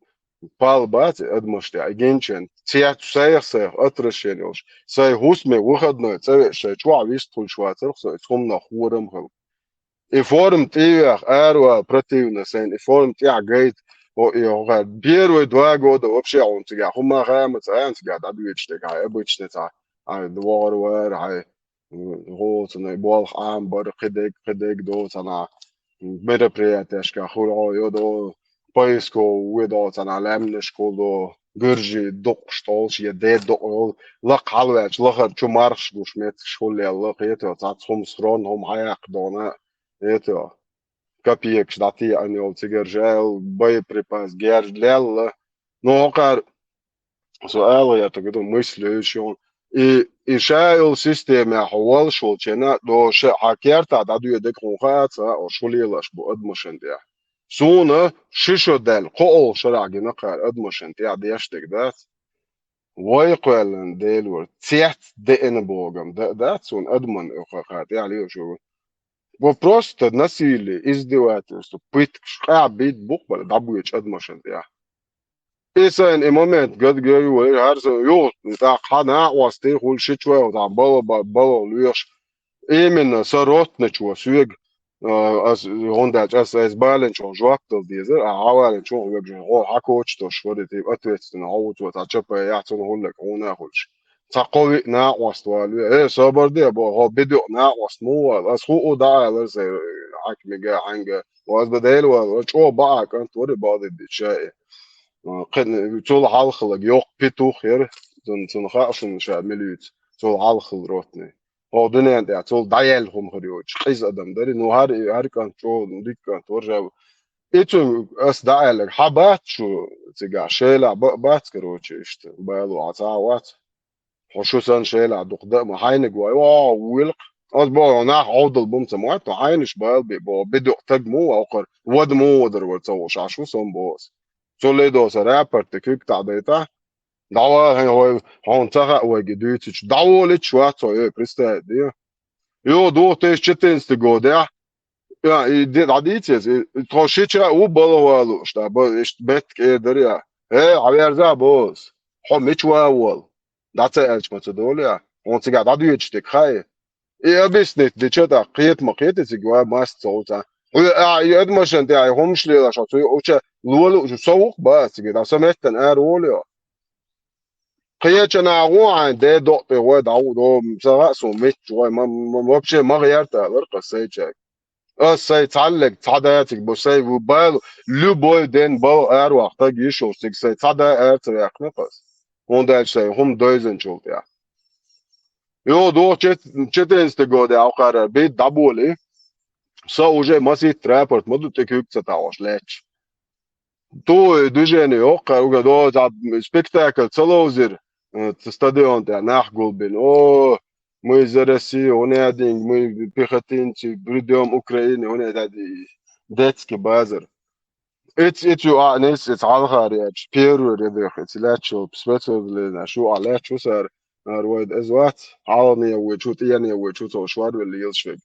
пал бац и адамашна тӀехь, и гинчен, цецу сайх-сайх отвращение йолуш, сайн хӀусаме выходной цӀа веъча, сайн чохь вист хуьлуш вацара-кх со, и цхьа хӀуманах хорам хила. И форма тӀе а веха, аравала противно сайна, и форма тӀехь гайта, о, и хӀокхара первые два года вообще хьуна цигахь хӀума хаамаца, хьайна цигахь дӀадоьдуш дерг, хьайн обычный цхьа, хьайн вогӀур вара, хьайн ГӀо цунна болх Ӏама бара, кхидерг, кхидерг до цхьана мероприятиешка хуьлу хьо, йо до, поисково ве до цхьана лаьмнашкахула до, гуьржий дукхуш толуш, я де дукъ йолу, лакха хьалаваьлча лахара чу мархаш гуш меттигаш хуьлу лелла, кхета цхьацца хӀума схрон, хӀума хьаяккха дона, кхета копеекаш дӀатеӀана йолу цигара жаьла, боеприпас, герз лелла. Ну, хӀокхара со ала гӀерта ду мысль йолуш йолу. И, и ша йолу системехь хьо волуш волчу хенахь, до ша хьан кертахь дӀадоьдург хьуна хаа ца, ош хӀун лелош бу адамашна тӀехь. Суна ши шо даьлла, кхоалгӀа шарахь гина кхара адамашна тӀехь деш дерг дац. Вай кхоьллина Дела вара, цец деана богам, да, дац суна адаман оха кхара тӀехь лелош ву. Во просто насилие, издевательство, пыткаш, къахь бийта букъ бара, дӀабоьдучу адамашна тӀехь. И сайна и момент гад-, гайо, хӀара сан юха, тӀаккха хьан накъостий хуьлу ши чу ваьлла, тӀаккха бала, ба-, бала лоьхуш. Именно сан ротначо соьга, а, ас, хӀунда аьлча ас, ас баланчух жоп дала дезара, а хьан валанчух хьоьга хьо хьан коча долуш вара, типа, ответственно, хьо ву цо цхьа чапай яхь, цунна хӀуллак хьуна а хуьлуш. Цхьа кхо-виъ накъост валаве. Э, собар де, бо, хьо бидуькъ накъост муха вала? Ас хӀуъу дӀаалара сайн хьаькамига, хьаьнга. Ва ас бан Дела вала, ва чӀогӀа бакъ кӀант вара и бакъдерг дича и. Кхин, цул хьалхалаг йоккха петух яра, цунна, цунна хаьа шуна ша мила юьйцу, цул хьалхалла ротный. хӀо дуьнен тӀехь цул дӀаяьлла хӀума хир йоцуш, къиза адам дари, ну, хӀар, хӀар кӀант чӀогӀа дика кӀант вара жа. И цуьнга ас дӀааьлларг, хьан бац шу цигахь, шелахь ба-, бац, короче, иштта, бало хьан цхьа а вац. Хьо шу санна шелахь дукха дан а ма хьайниг вай, о, вилкх. Ас боху, нах Ӏовдал бу-м ца моьтту, хьайнаш бала бе боху, бедукъ таг муха вахара, вада муха вадар вара ца хууш, аш ву сан боху ас. Цу ледоса рапорт тӀе куьг таӀдайта, дӀавала хьайн хьой, хьуна ца хаьа вайга дуьйцича, дӀаволича вац хьо, э, представить де. Юха духу тесча четырнадцатый годехь, я, и де-, дӀадийцес, и, и тхо шича а ву балгӀа валуш, да, ба, иштта бетта кӀера дара я. Э, Ӏаверза боху ас, хьо мича ван волу? ДӀа ца аьлча ма ца долу я? Хьуна цигахь дӀадоьдуш дерг хаьа? И объяснить дича тӀаккха кхета ма кхета цига ван массо ца гӀуца. Хьоьга а, и адамашна тӀехь и хӀумаш лелаш, хьо цу юуча лолу уьш со ву-кх бан ас цига, дӀа со меттана ара волу йо. Кхеча нагӀо хьайн де докъ тӀе гӀой дӀа ву, до, ца хаьа суна мичча гӀой, ма, ма, вообще ма гӀерта алар кхас сайчаьрга. Ас сайн цхьаллиг, цхьа дациг бу, сайн ву бал, любой ден бал араваккха таг йиш йолуш цига сайн цхьа да ара ца ваьккхина кхас. ХӀунда аьлча сайн хӀума дойзанчул тӀехь. Юха духу чет-, четырнадцатый годехь хьокхара бит дӀаболи, со уже маситта рапорт ма ду тӀе куьг ца таӀош лаьтташ. Ту и движение йоккха, угадо, цхьа спектакль ца ловзира, э, ца стадион тӀехь нах гулбина. О, мы за Россию, хӀуна динг, мы пехотинцы, придём Украины, хӀуна дади, детский базар. Эц, эц ю а, нес, эц хьалхара яч, первый рядах, эц лячу, спецподразделение, шу а лячу сар, ар вайд эз вац, хьалхане вуй, чу тӀене вуй, чу цо швар вел лелаш вег.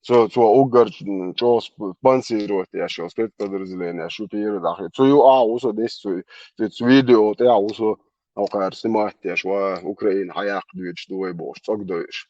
Цо, цо уггар, м, чӀогӀа сп-, спонсировать деш йолу спецподразделение, шу первый дахи. Цу ю а ву со дес цу, цу видео тӀе а ву со, хьокхара снимать деш, ва Украина хьаяккха дуьйцуш ду вай бохуш, цӀогдойуш.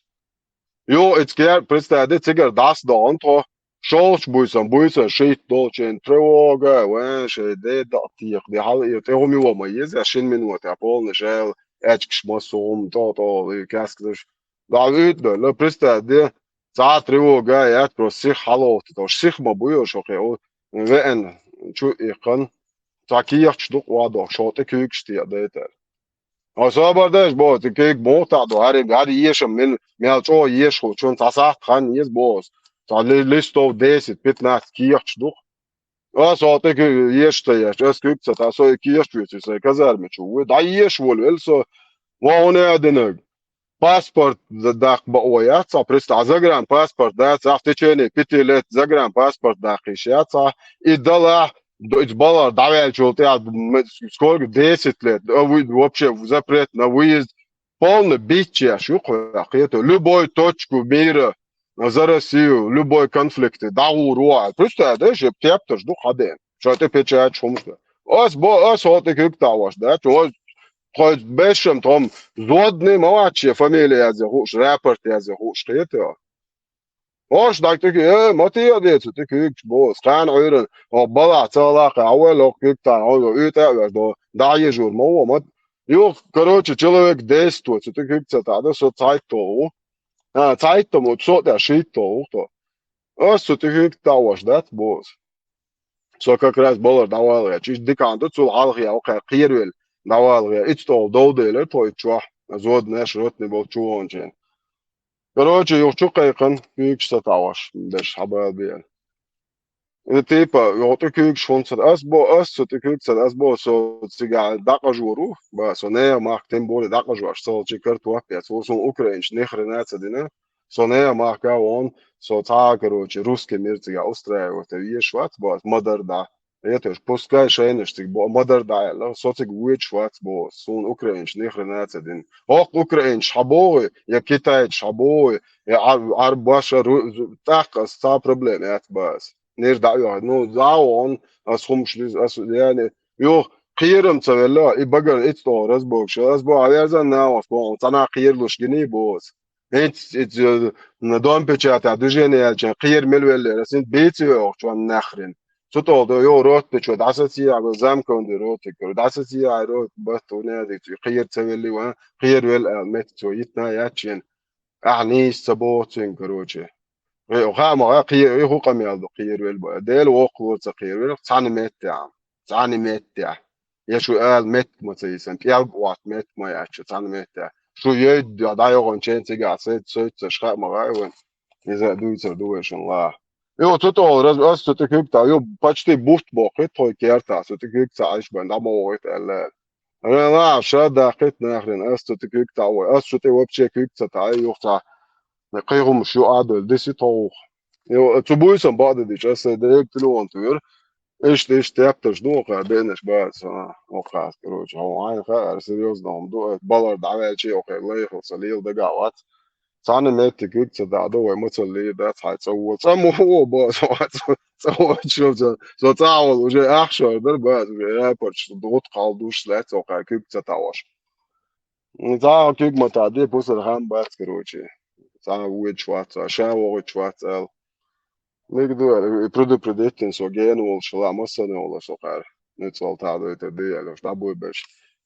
Йо, эцкер, представь, де цигара дас догӀун тхо. Шолч буйсан, буйсан, шийтта долчен, тревога, вен, шей, де, да, текх, де, хьал, и, тӀе хӀума йо ма еза, шин минута, полный шел, эчкаш массо хӀума, то, то, и каскадаш. Да, вид, да, ну, представь, де, цхьа тревога яц, просто сих хьалохту, то, сих ма буй, шо, хе, о, вен, чу, и, хан, цхьа кехчаш ду, ва, до, шо, тӀе куьйгаш, те, да, это. Хьо собар деш боху, цу куьйга муха таӀдо, хӀара, хӀара ешам мел, мел чӀогӀа ешахула, чун цхьа сахьт хан еза боху ас. Цхьа ли-, листов десять-пятнадцать кехаташ ду-кх. Ас хьо тӀе куьйга еш ца еш, ас куьйга ца таӀа, со и кехаташ вуьйцур сайн казарма чу вуй. ДӀаеша волавелла со, ва хӀуна а динарг. Паспорт д-, даккха бакъо яц цхьа, представь, загранпаспорт дац, а в течение пяти лет загранпаспорт даккха йиш яц цхьа, и далахь, д-, иза балар дӀаваьллачул тӀаьхьа, м, сколько, десять лет, а, вы-, вообще запрет на выезд, полный биччеш ю кху кхета. Любой точку мира за Россию, любой конфликты дӀагӀур ву а. Представь, да, же тептарш ду хьаден. Шо тӀе печать хӀумаш ду. Ас бо, ас хьо тӀе куьг таӀош дац, ас Кхо бешам тхом зодний ма вац шен фамилия язъе хууш, рапорт язъе хууш, кхета. Ош даг тӀе куьг, э, ма тӀе а децу тӀе куьгаш бо, скан Ӏуьйран, о, балахь ца лакха, а вай лох куьг тан, о, уьйтӀа а веш до, дӀа ежур ма во, ма. Юх, короче, человек десять цу тӀе куьг ца таӀда, со цхьайтта ву. А, цхьайтта мо, со тӀе шийтта ву, хто. Ас цу тӀе куьг таӀош дац, бо. Со как раз балар дӀавалгӀе. Чуьш диканна ду, цул хьалхе ваххе кхеравелла дӀавалгӀе. Ицу тӀехула дов делира тхо и чохь, зоднеш, ротный болчу вогӀунчийн. Короче, юха чу кхайкхина, куьйгаш ца таӀош, деш хьабала беана. И типа, юха тӀе куьйгаш хӀунца ас бо, ас цу тӀе куьйгаш ца, ас бо, со цигахь дӀакъажор ву, ба, со нехан махка тем более дӀакъажош, ца волчу картоп яц, ву суна украинчу ни хрена ца дина. Со нехан махка а вон, со цхьа а, короче, русский мир цигахь устраивать веш вац, бо, ас ма-дарра дӀа. Этеш, пускай шайнаш цига, бо, ма-дарра дӀа аьлла, со цига воьдуш вац, бо, суна украинчу ни хрена ца дина. ХӀокху украинчу хьабогӀий, я китайчу хьабогӀий, я Ӏар-, Ӏарбоша ру-, зу-, тӀаккха ас цхьа а проблема яц, ба, ас. Нир дӀа а йохьу. Ну, за а вон, ас хӀумаш диза, ас, яни, юха кхерам ца велла, и багара ицу тӀехула разбогаш, ас бо, а верзан нахос, бо, цхьана кхералуш гиний, бо, ас. ХӀинца, хӀинца, э, на Дом печати движение яьлча, кхера мила веллера, ас хӀинца бийца йохучу ван нахрин. Цу тӀолу до, йо, рот печо, дӀасацийа, бо, замконный ротик, дӀасацийа, рот, бат, у, неадик, цу, кхера ца велли ван, кхера велла, аьлла, метта цо, йитна яц шен. Ахьа нийса ца боху цуьнга, короче. Э, хаа ма, а, кхера, и хӀу къамел ду, кхера велла, бо. Дела воккхалора ца кхера велла, цхьана метта, а. Цхьана метта. Я шу ала метта ма ца йисан, пӀелг а отта метта ма яц шу, цхьана метта. шу йойд дӀайогӀан чен цигахь сайт, сайт ца шха ма гӀай вайн. Иза дуйцар ду вай шун ла. Йо, цу тӀо раз, ас цу тӀе куьг ца, йо, почти бутт боккхит тхой керта, цу тӀе куьг ца Ӏаш бан, дӀа ма вогӀит аьлла. Ла, ша дахкит нахрин, ас цу тӀе куьг ца вай, ас цу тӀе вообще куьг ца тай, юх ца. Кхин хӀумаш ю Ӏадолу, диси тховх. Йо, цу буйсам бакъдадича, ас сайн дерг телефон туьйра. Иштта, иштта тептарш ду, оха беанаш бац, а, оха, короче, хьо хьайна хаьара, серьёзно хӀума ду, э, балар дӀаваьлчи, оха лайхал са лела дагахь вац. Цхьана метте куьг ца дӀа ду, вай мацаллий дац, хьай цӀа во, цӀа мо во, бо, со, цӀа, цӀа во, чо, со, со цӀа а волу, уже ахшор дар бац, уже аэропорташ догӀут кхал душ лаьц, оха куьг ца таӀош. Цхьа куьг ма таӀде, пусар хам бац, короче. Цхьа воьдуш вац, ша вогӀуьйтуш вац аьлла. Мега ду аьлла, и предупредить дина со гена волуш ла, массарна а волу со кхара. Нуьцкъала таӀдойтар ду аьлла, уьш дӀабойбеш,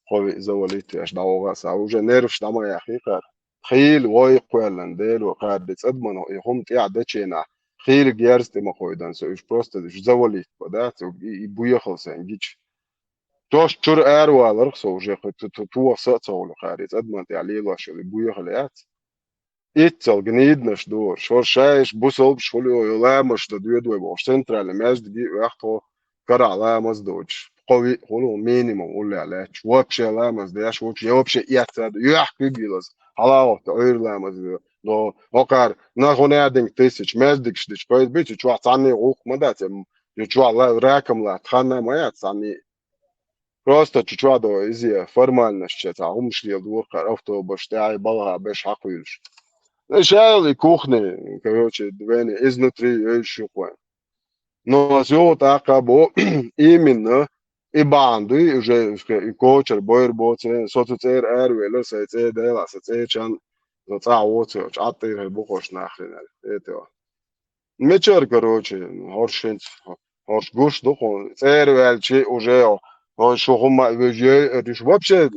кхо виъ завалить веш, дӀавогӀа а са. Уже нерваш дӀа ма яххий кхара. Хийла вай кхоьллина, Дело кхара де цӀадмано, и хӀума тӀехь деченахь, хийла герз тӀе ма кхойдан со, уьш просто уьш завалить бо, да, цо и, и буехал сайн гича. Тош чуьра араваларх со уже, кху ту-, ту-, туха са а ца хуьлу кхара, и цӀадман тӀехь лелош йолу и буехал яц. Иццал гниднаш дора, шор шайш бусалбаш хуьлу йо, ламаш дан доьду вай бохуш, центральный маьждиге а ваьхна тхо карахь ламаз доцуш, кхо виъ хуьлу минимум уллехь лаьтташ, вообще ламаз деш воцуш, я вообще эццад, юьхь куьг йилаза, хьалагӀовтта Ӏуьйра ламаз до, хӀокхара нахуна динг тысяч, маьждигаш дича пайда бицу, чохь цхьанний гӀуллакх ма дац, я чохь ла-, ракам латта ханна ма яц цхьанний. Просто чу-чу а до иза формальность, цхьа хӀумаш леладора кхара автобус тӀехь балха беш хьакхуьйлуш. Ша и кухни, короче, вене изнутри йойш ю кхойн. Но ас юха тӀаккха бо, именно, и бахьана дуй, уже и кочар бойр боцу, со цу цӀера аравелар, сайн цӀе дела, сан цӀечан, со цӀа воцу, Ӏаттийра бухош нахринарг. Это. Мичара, короче, хӀорш хӀинца, хӀорш гуш ду хьуна. ЦӀера ваьлчи уже, хӀо шу хӀума а вуьжу, йой, уьш вообще,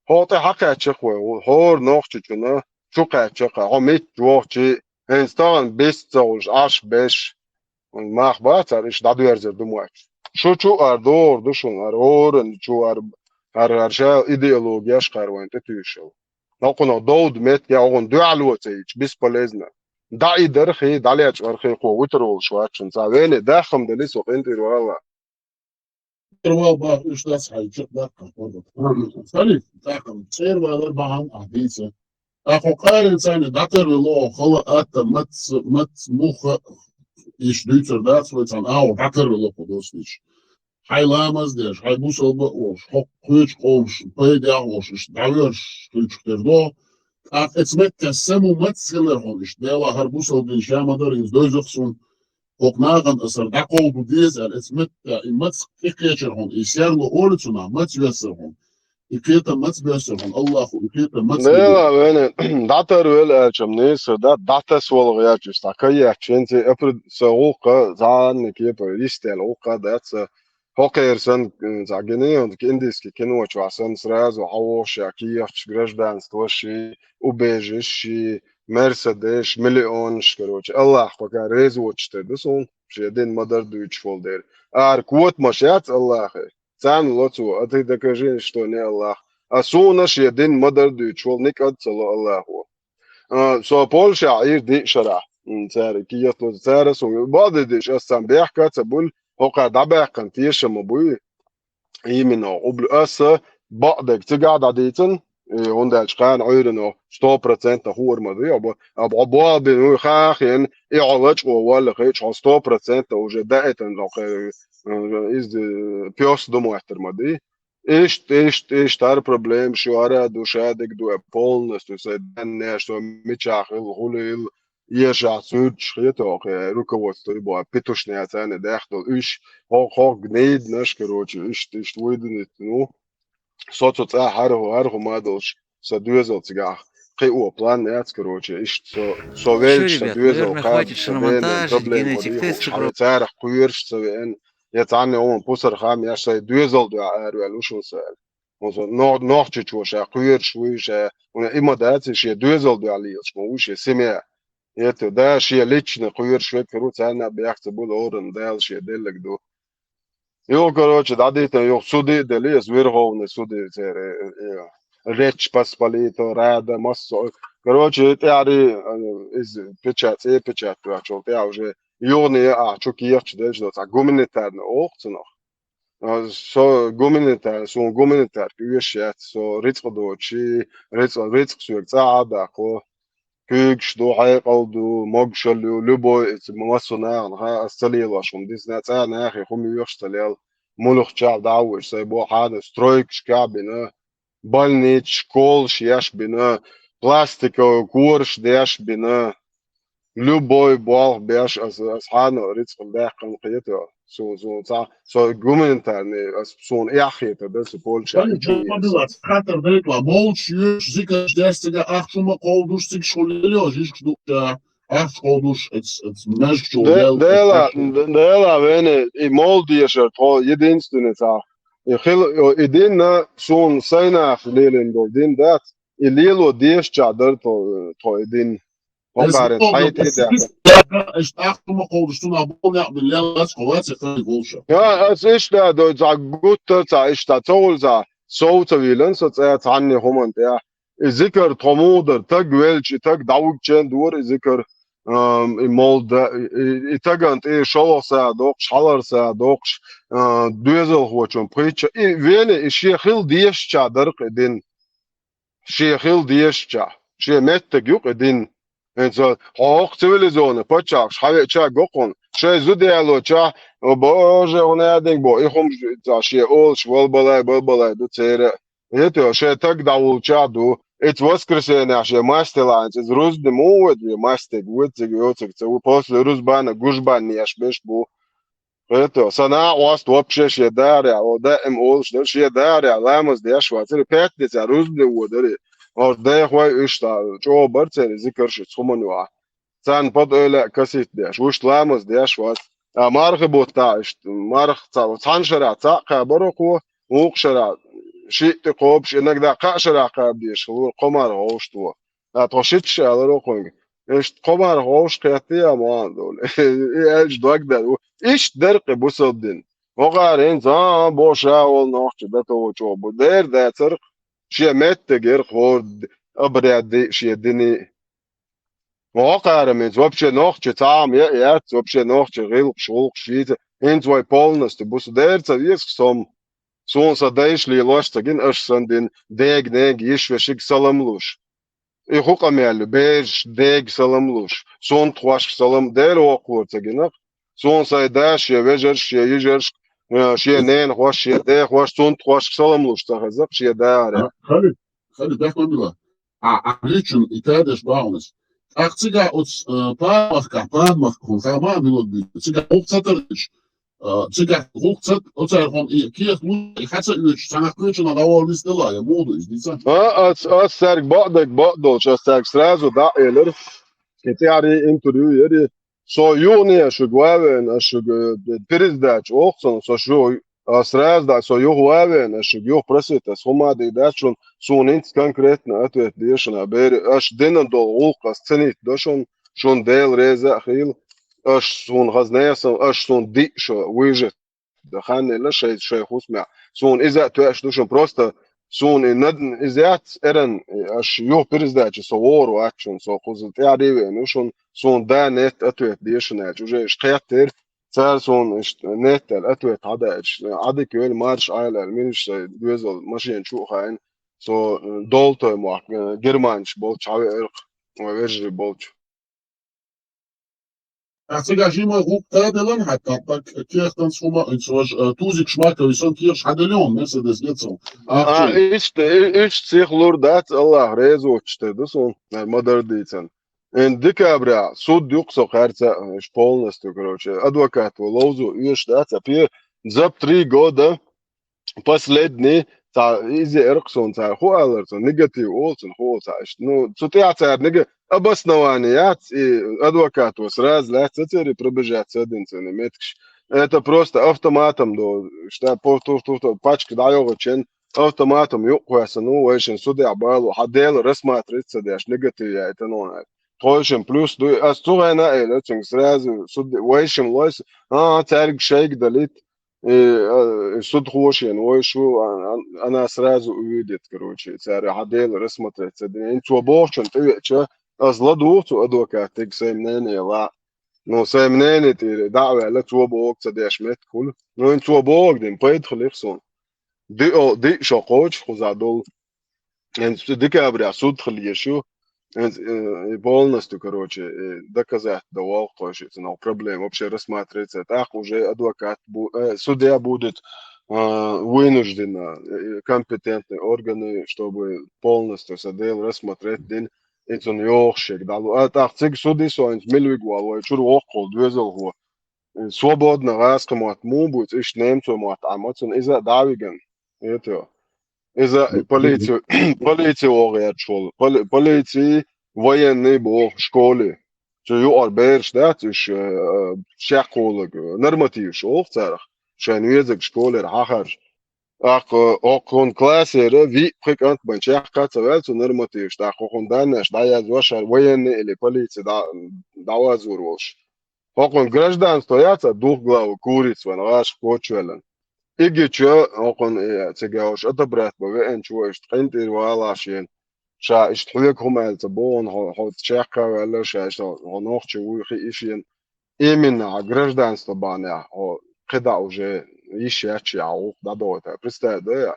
хьо тӀе хьакхаьчча вай, хӀора нохчичунна чу кхаьчча, хьо митта вохчи, хӀинца тахана бист ца хуьлуш, Ӏаш беш. Мах бацара, иштта дӀадоьрзар ду моьттуш. Шу чу ара догӀур ду шуна, ара хӀоранна чу ара, ара, ара ша идеологеш кхара вайн тӀе туьйшал. Нокъуно довда метте, оха дуьхьало ца йича, бесполезно. ДӀа и дархий, дӀалечкъархий, кхо вуьтур волуш вац шуна. Цхьа вене даххам дали со къинтӀера вала. КъинтӀера вала бах, уьш дац хьайчу, даххам, даххам. Салиф, даххам, цӀера валар бахьана ахь дийца. Ахьо кхарин царна дӀатарвело, хала атта, мац, мац, муха, иш дуьйцур дац вай царна, ахьо дӀатарвело кху дос дийш. Хьайн ламаз деш, хьайн бусалба а волуш, хӀокху кхечу къомаш пайдехь а волуш, иштта дӀавоьрзуш хилчух тера догӀу. ТӀаккха эца меттехь саму мац хилар хьуна иштта, Дела хӀара бусалба дин ша ма дара, иза дойзу-кх суна, хӀокху нахана аса дӀакховду деза аьлла, эца меттехь и мац тӀекхечар хьуна, и серло олу цунах, мац вессар хьуна. И кхетам мац боьссар хьуна, Аллахо, и кхетам мац Дела вене, дӀатарвелла аьлчам нийса, да, дӀатасвала гӀерташ, цхьа каетташ, хӀинца апру-, сан гӀуллакха, цхьанна кепара, йистел гӀуллакха дац, ХӀокхера санна, м, цхьа гиний, оцу индийский кино чохь санна, сразу хьан вохуш ша кехаташ, гражданство ши, убежище ши, Мерседес, миллионаш, короче. Аллах пока реза воцуш тера ду суна, шен дин ма-дарра дуьйцуш волу дера. Ара котамаш яц Аллахе, царна ло цо, а ты докажи, что не Аллах. А суна шен дин ма-дарра дуьйцуш волу никъад ца ло Аллахо. А, со Польшехь Ӏийра диъ шарахь. М, цара кехаташ, цара суна бакъдедеш, ас царна бехк а ца буьллу, хӀокхара дӀабаьккхина тешам ма буй. Именно, хӀубли аса бакъдерг цигахь дӀадийцина, и хӀунда аьлча кхана Ӏуьйранна сто процентов хуур ма ду, аба, аба, хьо болх бина вуй, ха а хиъна, и хьо лачкъо валла хилча, хьо сто процентов уже даийтина, хьо кхе-, э, иза, э, пес ду моьттур ма ду. Иштта, иштта, иштта, хӀара проблема шу хӀара а ду, шадерг ду, э, полностью сайн даннеш, со мичахь хила, хӀула хила, ешахь суьрташ хета хӀокху, э, руководство ю боху, петушняцарна даьхна долу уьш, хӀо-, хӀокху гниднаш, короче, иштта, иштта вуй ду, ну, со цу цӀа хӀара хӀу-, хӀара хӀума а долуш, сан доьзал цигахь кхио план яц, короче, иштта со, со велча сан доьзал кхаба, сан венан проблема хӀара ю, хӀокху шахьаре царах кхоьруш ца веана, я цхьанна хӀума пусар хам, я шайн доьзал дуьхьа араваьлла ву шуна сан аьлла. Хьуна со но-, нохчичо ша кхоьруш вуй ша, хьуна и ма дац, и шен доьзал дуьхьа лелаш ма ву шен семья. Это, да, шен личный кхоьруш веккхар ву, царна а бехк ца буьллу, оран Дала шен деллаг ду. Юха, короче, дӀадийтина, юха суди а делли, аса верховный суди церан, э, э, Речь Посполита, Рада, массо. Короче, тӀаьхьа, э, из печать, э, печать доацул, тӀаьхьа уже юхне а чу кехча делча доцу, а гуманитарный олу цунах. А, со гуманитар, суна гуманитарка оьшуш яц, со рицкъ доцуш, рицкъ, рицкъ соьга цӀа а даккхо. Куьйгаш ду, хьекъал ду, могушалла ю, любой, эца массо нахана хаа, ас ца лелош хӀума дисна, цӀа нахе хӀума йоьхуш ца лел, муьлххачохь дӀа а вуьйш, сайн бохьана, стройкашкахь а бина, больницаш, школаш еш бина, пластиковый кораш деш бина, любой болх беш, ас, ас хьана рицкъ даьккхина кхета. Су, су, ца, со гуманитарный, ас, суна эхь хетар дан, со Польша. Ай, чу Джамалат, хатар дайтла, молча юьш, зикаш деш, цига ахча ма кховдуш, цига шула лело, жишкаш дукча, ахча кховдуш, эц, эц, меж чу Де-, лел, Дела, эц, Д-, Дела, вене, и мол дешар, тхо единственный ца. И хил, и динна, суна сайнах лелин дол дин дац, и лело дешча дар тхо, тхо и дин. Хокарин хьайти да. Аш тахтума кховдуш цунах болнех бин лелац кховац хай волша. Я, ас иштта до, ца гуттар, ца иштта цовлза, сов ца вилан, со цӀа цхьанне хӀуман тӀе. И зикар тхо мудар, таг велча, и таг дӀавугчен дора и зикар, ам, и молда, и, и, и таган тӀе шолгӀа са доккхуш, хьалар са доккхуш, а, доьзалхочун пхийтта, и вене, и шен хил дешча дарх и дин. Шен хил дешча, шен меттаг юкъа дин. ХӀинца хьо хӀокху цивилизованный паччахьаш хьавеача гокъун, шайн зуда ялоча, о боже, хӀун адинг бо, и хӀума ца шен олуш, валбалай, балбалай ду церан. ХӀета, шайн таг дӀавулча ду. Эца воскресенье шен мастелахьанца, иза рузбан ма ву вед, ве мастег, вуьцциг, йоциг ца ву, после рузбана, гужбан еш беш бу. ХӀета, сан накъост вообще шен дарехь, о, даим олуш дара, шен дарехь ламаз деш вацара, пятница рузбане водари. Ор дайхой уьш та, чӀогӀа бар церан зикарш ица хӀуман юкъахь. Царна под ойла а касит деш, вуьшта ламаз деш вац. А мархи бутта иштта, марх ца, цхьана шарахь цхьаъ кхабаро кхо, вукху шарахь шиъ тӀе кхобуш, иногда кхаа шарахь кхаба дезаш хилла, кхо марха вовшахтоху. Ткъа тхо шийтта ша аларо кхуьнга. Иштта кхо марха вовшах кхетта а ма ван долу. И аьлча дог дар ву. Иштта деркъе бусалба дин. ХӀокхара хӀинца, а, бо ша волу нохча датову чӀогӀа бу. Дера дацарх, шен меттаг ярх хӀора обряди, шен дини. ХӀокхара хӀинца вообще нохча цхьа а ма яц, вообще нохча гӀиллакхаш, гӀуллакхаш йийца. ХӀинца вай полностью бусу дера ца веза сом. Суна сан дайша лелош ца гина, аша сан дин, дега, нега, йиш, вешиг салам луш. И хӀу къамел ю, бераш дега салам луш, сунтхошка салам, Дела воккхалора ца гинакх. Суна сайн даш, шен вежарш, шен йижарш, э, шен ненахош, шен дехош, сунтхошка салам луш ца хезакх, шен дахаре. Хали, хали, даха мила. А, а, личун, и кадеш баунас. Ах цигахь оцу, э, памахкахь, памахкахь, хама а милур дуьйцу. Цигахь гӀуллакх ца тардича, а, цигахь гӀуллакх ца, оцара хьуна и кехат луш, и хьан ца оьцуш, цхьанхьа кхечунах дӀаваллис дела, я муха ду иза дийца? А, ас, ас цаьрга бакъдерг бакъдолчу, ас цаьрга сразу дӀа а элира. И тӀаьхьарий интервью яри. Со юхане шуьга ван веана, ас шуьга, э, пересдача олу цунах, со шу, а, сразу дӀа, со юха ван веана, ас шуьга юха просить, ас хӀума а дийр дац шуна, суна хӀинца конкретно ответ де шуна, бери, аш дина долу гӀуллакх ас ца нитдо шуна, шуна Дела реза а хуьлда, аш суна хаза несан, аш суна диъ шо выжить хан елла шайн, шайн хӀусамехь. Суна иза а тоьаш ду шуна, просто суна и над-, иза яц эран, аш юха пересдача со вогӀур вац шуна, со кхуза тӀаьхьарий веана ву шуна, суна да нет ответ де шуна аьлча, уже иштта кхеттера, цара суна иштта нет аьлла ответ хьадаьлча, Ӏадика йойла, марша Ӏойла аьлла, милаш сайн доьзал машен чу а хаийна, со, э, долу той мохк, э, германчу болчу хьавеарх, вай вежарий болчу. Ах цигахь жимма гӀуллакх таделан хьаьккхал, так, кехатан суна, ин сож, э, тузик шмаковый сон кехаш хьаделлион, Мерседес гецал. А, Ахча. Ишт« и-, иштта сих лур дац, Аллах реза воцуш тера ду суна, ма-дарра дийцан. Ин декабря суд юккъе со кхаьрца, э, полностью, короче, адвокат ву ловзо оьшуш дац, а пе-, за три года последний, цхьа иза эркъа суна цара хӀу аллара, цунна негатив олу, цунна хӀу олу цхьа иштта. Ну, цу тӀехь цара нега-, обоснование яц, и адвокато сразу лаьцна церан пробежать ца дина церан меттигаш. Это просто автоматом до, шта, пуф, туф, туф, туф, пачка дӀайогӀучун, автоматом юкъахоьссина ву, вайшин судехь бало, хьан дела рассматривать ца деш, негатив яйтина ву. Тхойшин плюс ду, ас цу гӀайна а элира цуьнга сразу, суд-, вайшин лойса, а, цаьрга шайга далийта, И, а, и судхошен вой шу, а, а, она сразу увидит, короче, цара хьа дело рассмотреть ца дина. Ин цо бохучун тӀевеача, аз ладугӀу цу адвокатиг сай мнение ла. Ну, сай мнение тӀера дӀа а ваьлла, цо боху ца деш меттиг хуьлу. Ну, ин цо боху дина, пайда хилих суна. Диъ, диъ шо кхочуш кхуза долу. ХӀинца декабря суд хила езаш ю. ХӀинца, э, и полностью, короче, э, доказать дан волу кхойшица нах проблема вообще рассматривается. ТӀаккха уже адвокат бу-, э, судья будет, а, вынуждена, э, компетентные органы, чтобы полностью са дело рассмотреть дин, и цунна йохуш шег далу. А тӀаккха цига суд и со хӀинца мила вигвал вай чур воккхул доьзалхо. Э, свободно гӀазкхи мотт му буц, иштта немцо мотт Ӏама цунна иза а дӀавиган. Это. Иза полицию, полицию вогӀу гӀерташ волу. Поли-, полиций военный боху школе. Цу юкъара бераш дац, уьш, э, шеккхолаг, нормативаш олу царах. Шайн везаг школера хьахаржа. ТӀаккха хӀокхун классера виъ пхи кӀант бан чекхка ца ваьлла цу нормативаш. ТӀаккха хӀокхун даннаш дӀаязъеш, военный или полиций дӀа-, дӀавазор волуш. ХӀокхун гражданство яц а духглаву куриц ван гӀашка кочвеллан. Игича хӀокхун, э, цига уьш отобрать бан веанчо иштта къинтӀера валахь шена. Ша иштта хьоьга хӀума аьлла ца боху хьо, хьо чекхка а ваьлла, ша иштта хьо нохчи вуй хиъ и шена. Именно а гражданство бахьанехь хьо кхидӀа уже йиш яц шен хьан гӀуллакх дӀадохуьйтар. Представь, да я?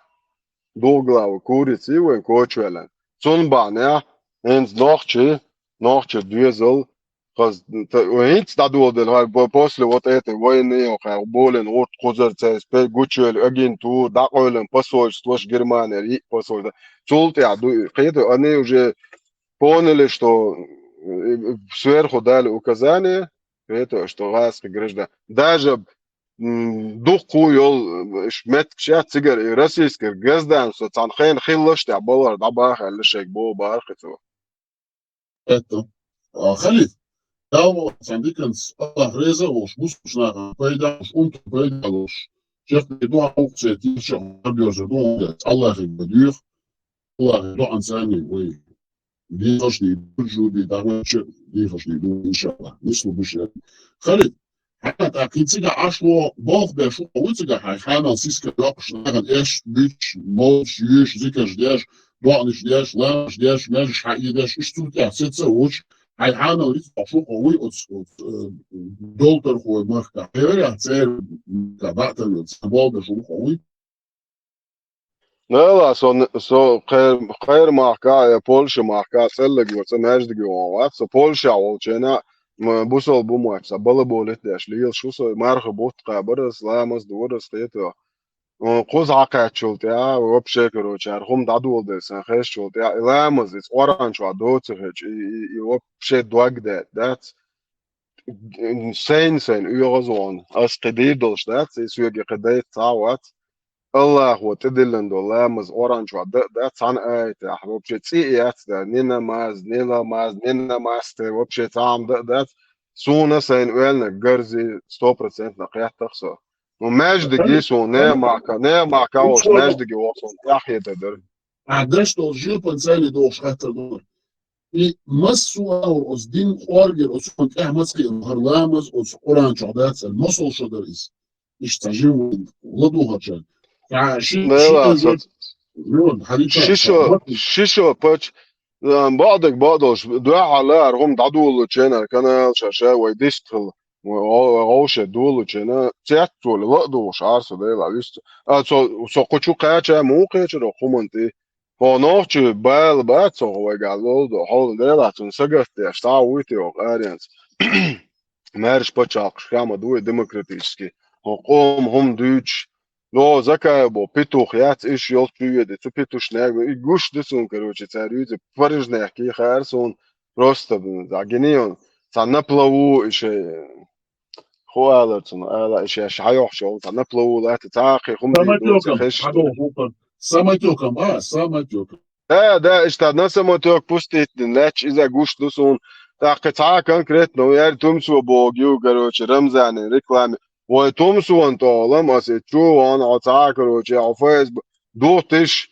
Духглаву куриц и вайн кочвеллан. Цунна бахьанехь, хӀинца нохчи, нохчи доьзал, хӀинца дӀадоладелла, хӀара бо-, после вот этой войны, хӀара болен гӀурт кхузара цаьрца пе-, гучуйолу агентура, дӀакъевлина посольствош Германера, йиъ посольство. Цул тӀаьхьа ду, кхета, они уже поняли, что, э, сверху дали указание, это, что гӀазкхи граждан. Даже, м, дуккха йолу, э, ш-, меттигаш яц цигара, и российский гражданство цхьана хенахь хиллаш тӀехь балар дӀабаха аьлла шайга боху бахархи цо. Это, а, Халид, Дала цхьана диканца Аллах реза а волуш, муслуш нахана пайда а волуш, умтан пайда а волуш, чекхдийр ду хьан гӀуллакх, церан тешаш а хьан хьарбоьрзур ду хьуна, Аллахе ма доьху, Аллахе доӀанца а вай дехаш дийр ду, жуди дагӀача дехаш дийр ду, иншаллах. Мислу бу шен. Халид, хьан тӀаккха хӀинца цигахь Ӏаш ву, болх беш ву хьо ву цигахь, хьайн хьанал сиска йоккхуш, нахана эш буьтуш, молуш, юьйш, зикарш деш, доӀанаш деш, ламазаш деш, маьждигаш хьаийдеш, иштта цул тӀаьхьа сецца а вуч, хьайн хьанал ницкъ хьо ву хьо вуй оцу, оцу, э, долтархой махкахь, хьерарехь церан махкахь, баъ тарло, церан болх беш ву хьо вуй. Нела, со, со кхер-, кхеран махкахь я Польша махкахь цӀеллаг ваца маьждиге ван вац. Со Польшехь волчу хенахь, м, бусалба бу моьтту, сан балаболит деш лелаш ву со, марха бутт кхабар ас, ламаз дора ас, кхета. М, кхуза хьакхаьччул тӀаьхьа, вообще, короче, хӀара хӀума дӀадоладелла сан хезчул тӀаьхьа, и ламаз, иза Къуръан чохь доцурхьачу, и, и, и вообще дог даьтта дац. Сайна-сайна оьгӀаз вон, ас кхин дийр долуш дац, и соьга кхин дайта цхьа а вац. Аллахо тӀедиллина долу ламаз Къуръан чохь дан а дац, цхьана аятехь, вообще цӀе а яц дан, ни намаз, ни ламаз, ни намаз те, вообще цхьа а дан а дац. Суна сайна оьллинарг гарзи сто процентов кхеттах со. Ну, маьждиге суна, нехан махка, нехан махка волуш, маьждиге воху суна тӀаьхье дан дара. Ахьа деш долу жоьпан царна догӀуш хаттар ду. И массо а агӀор оцу дин къоргера оцу хӀун тӀехь маца кхиъна хӀара ламаз оцу Къуръан чохь дац аьлла, мосал шо дара иза. Иштта цхьа жин ву ладугӀучарна. Ткъа ши, ши Нела, сан, жин, хьарипа, ши шо, ши шо пач, а, бакъдерг бакъдолуш, дуьхьал лаар хӀума дӀадолучу хенара канал ша, ша вай дистхила. Вай гӀо-, вай гӀовше долучу хенара, цецволу ла а догӀуш, Ӏарса Дела вист. А, со, со кху чу кхача муха кхечара хӀуманна тӀе? Хьо нохчи бала бац хьо вайгахь лолдо, хьо Делахь цунна сагатдеш, цхьа а вуй те хьо къаренца. Маьрша пачхьалкхаш хьама дуй демократически. Хьо къоман хӀума дуьйцуш, но Закаев бо петух яц, иш йолчу веди, цу петушнега, и гуш ду суна, короче, цара юьйцу, парижнех кийхара суна, просто, блин, за генион, цхьа на плаву, и шей, хӀу алар цунна, ала, и шеш хьайохьуш йолу, цхьа на плаву латта, цхьа а кхин хӀума дийр ду, ца Самотёком, хезаш хьадо ду. Хупан. Самотёком, а, самотёком. Да, да, иштта на самотёк пустить дина лаьтташ иза гуш ду суна. ТӀаккха цхьа а конкретно, яри Тумсо богу ю, короче, Рамзанин рекламе. Вай Тумсона тӀе гӀолам, аса и чу ван, хьо цхьа а, короче, хьо фейсбук, духтиш,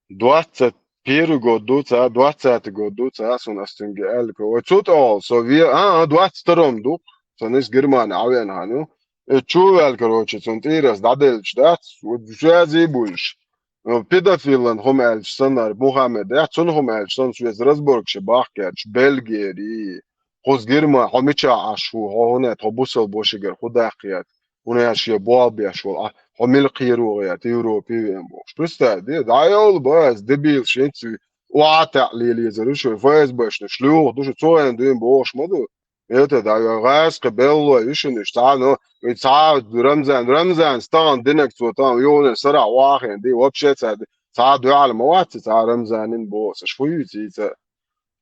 двадцать первый год ду ца, двадцатый год ду ца, суна ас цуьнга аьлла, вай цу тӀе гӀол, со ве-, а, а, двадцать втором ду, сан иза Германия Ӏавеана хан ю. Э, чу ваьлла, короче, цунна тӀера ас дӀаделлача дац, вот связи буйш. Э, педофилан хӀума аьлча санна, Мухаммед, яц, цунна хӀума аьлча санна, связи разборка ши бахка кхаьча, Бельгери, хоза гирма, хьо мича Ӏаш ву, хьо хӀуна, хьо бусал бошигара хӀу даккхият, хӀуна шен боал беш вол, а, хьо мила кхеругӀият, Европе вен бохуш. Представь, де, дӀайовла баз, дебил, шинца, охьа таьӀ лелезар, шу, ФСБшна, шлюха, ду шу, цо хӀун дуьйна бохуш ма ду. Это да, гӀазкхи беллой, вишинаш, цхьа, ну, и цхьа Рамзан, Рамзан, стагӀан динаг цо, там, юхне сарахь вахен, ди, вообще, цхьа, цхьа дуьхьал ма вац, цхьа Рамзанин босаш, фу юйца, йийца.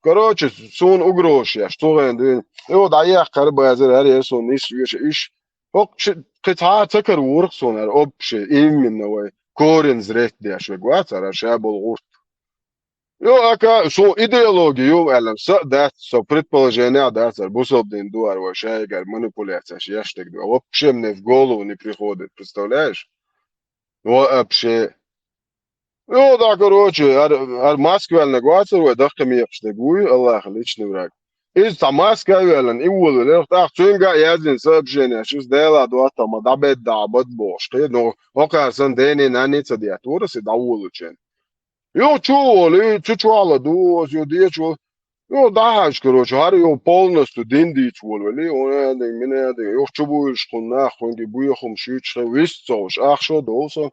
Короче, суна угрозаш еш, цу хен дуьйна. И вот дӀаехкхар базар, аре, суна нис веша иш. ХӀокху ши-, кхин цхьа а ца кара вурх суна, аре, общий, именно вай, корень зрет деш вег вац, аре, ша болу гӀурт. Йо, ака, шу идеология ю аьлла, са а дац, со предположение а дац, ара бусалба дин ду, ара вай шайгара манипуляцияш еш дерг ду. Вообще мне в голову не приходит, представляешь? Вообще. Йо, да, короче, ар, ар Москвалнаг вацар вай, дахка мекхаш дерг вуй, Аллаха личный враг. Иза цхьа Москва ваьллан, и волавелла, тӀаккха цуьнга а яздина сообщение, шуьца Дела доттагӀа ма дӀабедда бад бохуш, кхе, ну, хӀокхар сан дени нани ца деттора, си дӀаволучен. Юха чу а волу, цу чохь ла ду, аса ю дечу волу. Юха дӀахьаьжча, короче, хӀара юха полностью дин дийца волавели, унади, минади, юха чу буйш кхунна нах, кхуьнга буьйхам шуьйчу хи вист цовш, ахшо долу со.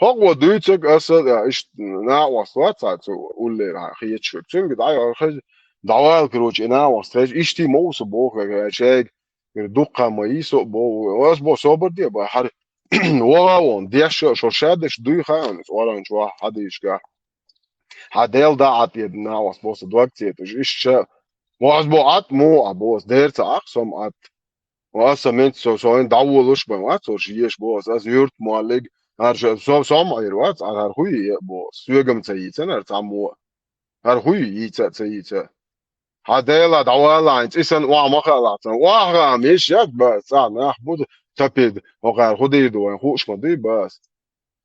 ХӀокхо дуьйцург аса, а, иштта накъост вац, а, цу уллера хьан хеташ верг. Цуьнга дӀайоххаза, дӀавала, короче, и накъост хеза, иштта ма ву со боху, шайга, дуккха ма йий со а боху. Аса боху, собар де, боху, хӀара вогӀа вон, деш а, шо ша деш дуй хаьа, аса оранчу вахьа хьадийшка. Хьан Дела да Ӏад еда, накъост боху, сан дог ца еташ, иштта ша, боху, аса боху, Ӏад муха а, боху, аса дера ца Ӏах, со ма Ӏад. Аса мент со, со хӀун дӀаволуш бан вац, со шиеш боху, аса юрт моллиг, хӀара ша, со, со ма Ӏийр вац, хӀара хӀара хуй е а боху, соьгам ца йийцан, хӀара цхьаммо а. ХӀара хуй йийца а ца йийца а. Хьан Дела дӀавала хьайна, цӀи санна охьа ма хаалахь царна. Охьа хаам йиш яц, баз, цӀахь нах бу, тапид, хӀокхара хӀу дийр ду вайн, хууш ма дуй, баз.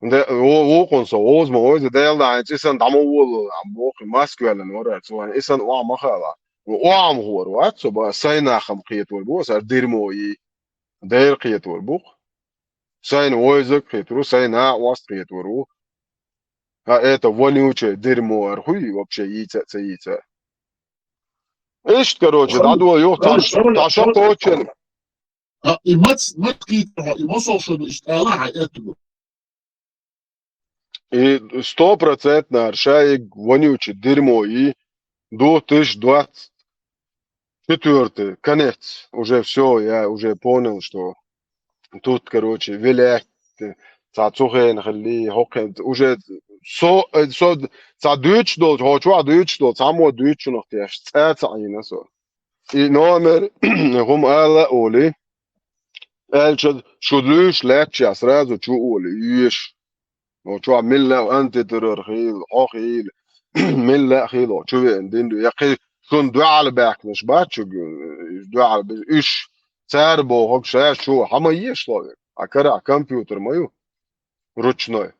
Де, ву-, вукхун со, вовза ма вовза, Дела да хьайна, цӀи санна дӀа ма волу, ам боху, Москваллан вара, цу вайн, и санна охьа ма хаалахь. Охьа ма хӀора вац со, баз, сайн нахам кхетор бу, аса дермо йий. Дера кхетор бу-кх. Сайна вовзаг кхетор ву, сайна а васт кхетор ву. А это вонючее дерьмо, хӀара хуй вообще йийца а ца йийца а. Иштта, короче, дӀадолу юха цхьа ш-, цхьа шо кочен. А, и мац, мац кхийта хьо, и масал шо ду, иштта ала хьан этту. И сто процентов, наверное, шайиг вонючий дерьмо и две тысячи двадцать четвёртый, конец. Уже всё, я уже понял, что тут, короче, вилет, цхьа цу хенахь хилли, хӀокху хенахь, уже со, э, со, цхьа дуьйцуш долчу, хьо чохь дуьйцуш долчу, цхьаммо дуьйцучунах теш, цӀа ца Ӏийна со. И номер, хӀума ала а олий, аьлча, шу луьйш лаьтташ, сразу чу а олий, йоьш. Ну, чохь милла а антитеррор хийла, хьо хийла, милла а хийла, чу веана дин ду. Я кхин шун дуьхьал баьхкинаш бац чу, дуьхьал бе-, уьш цара бохург ша чу хьан ма еш ло вен. А карахь компьютер ма ю. Ручной.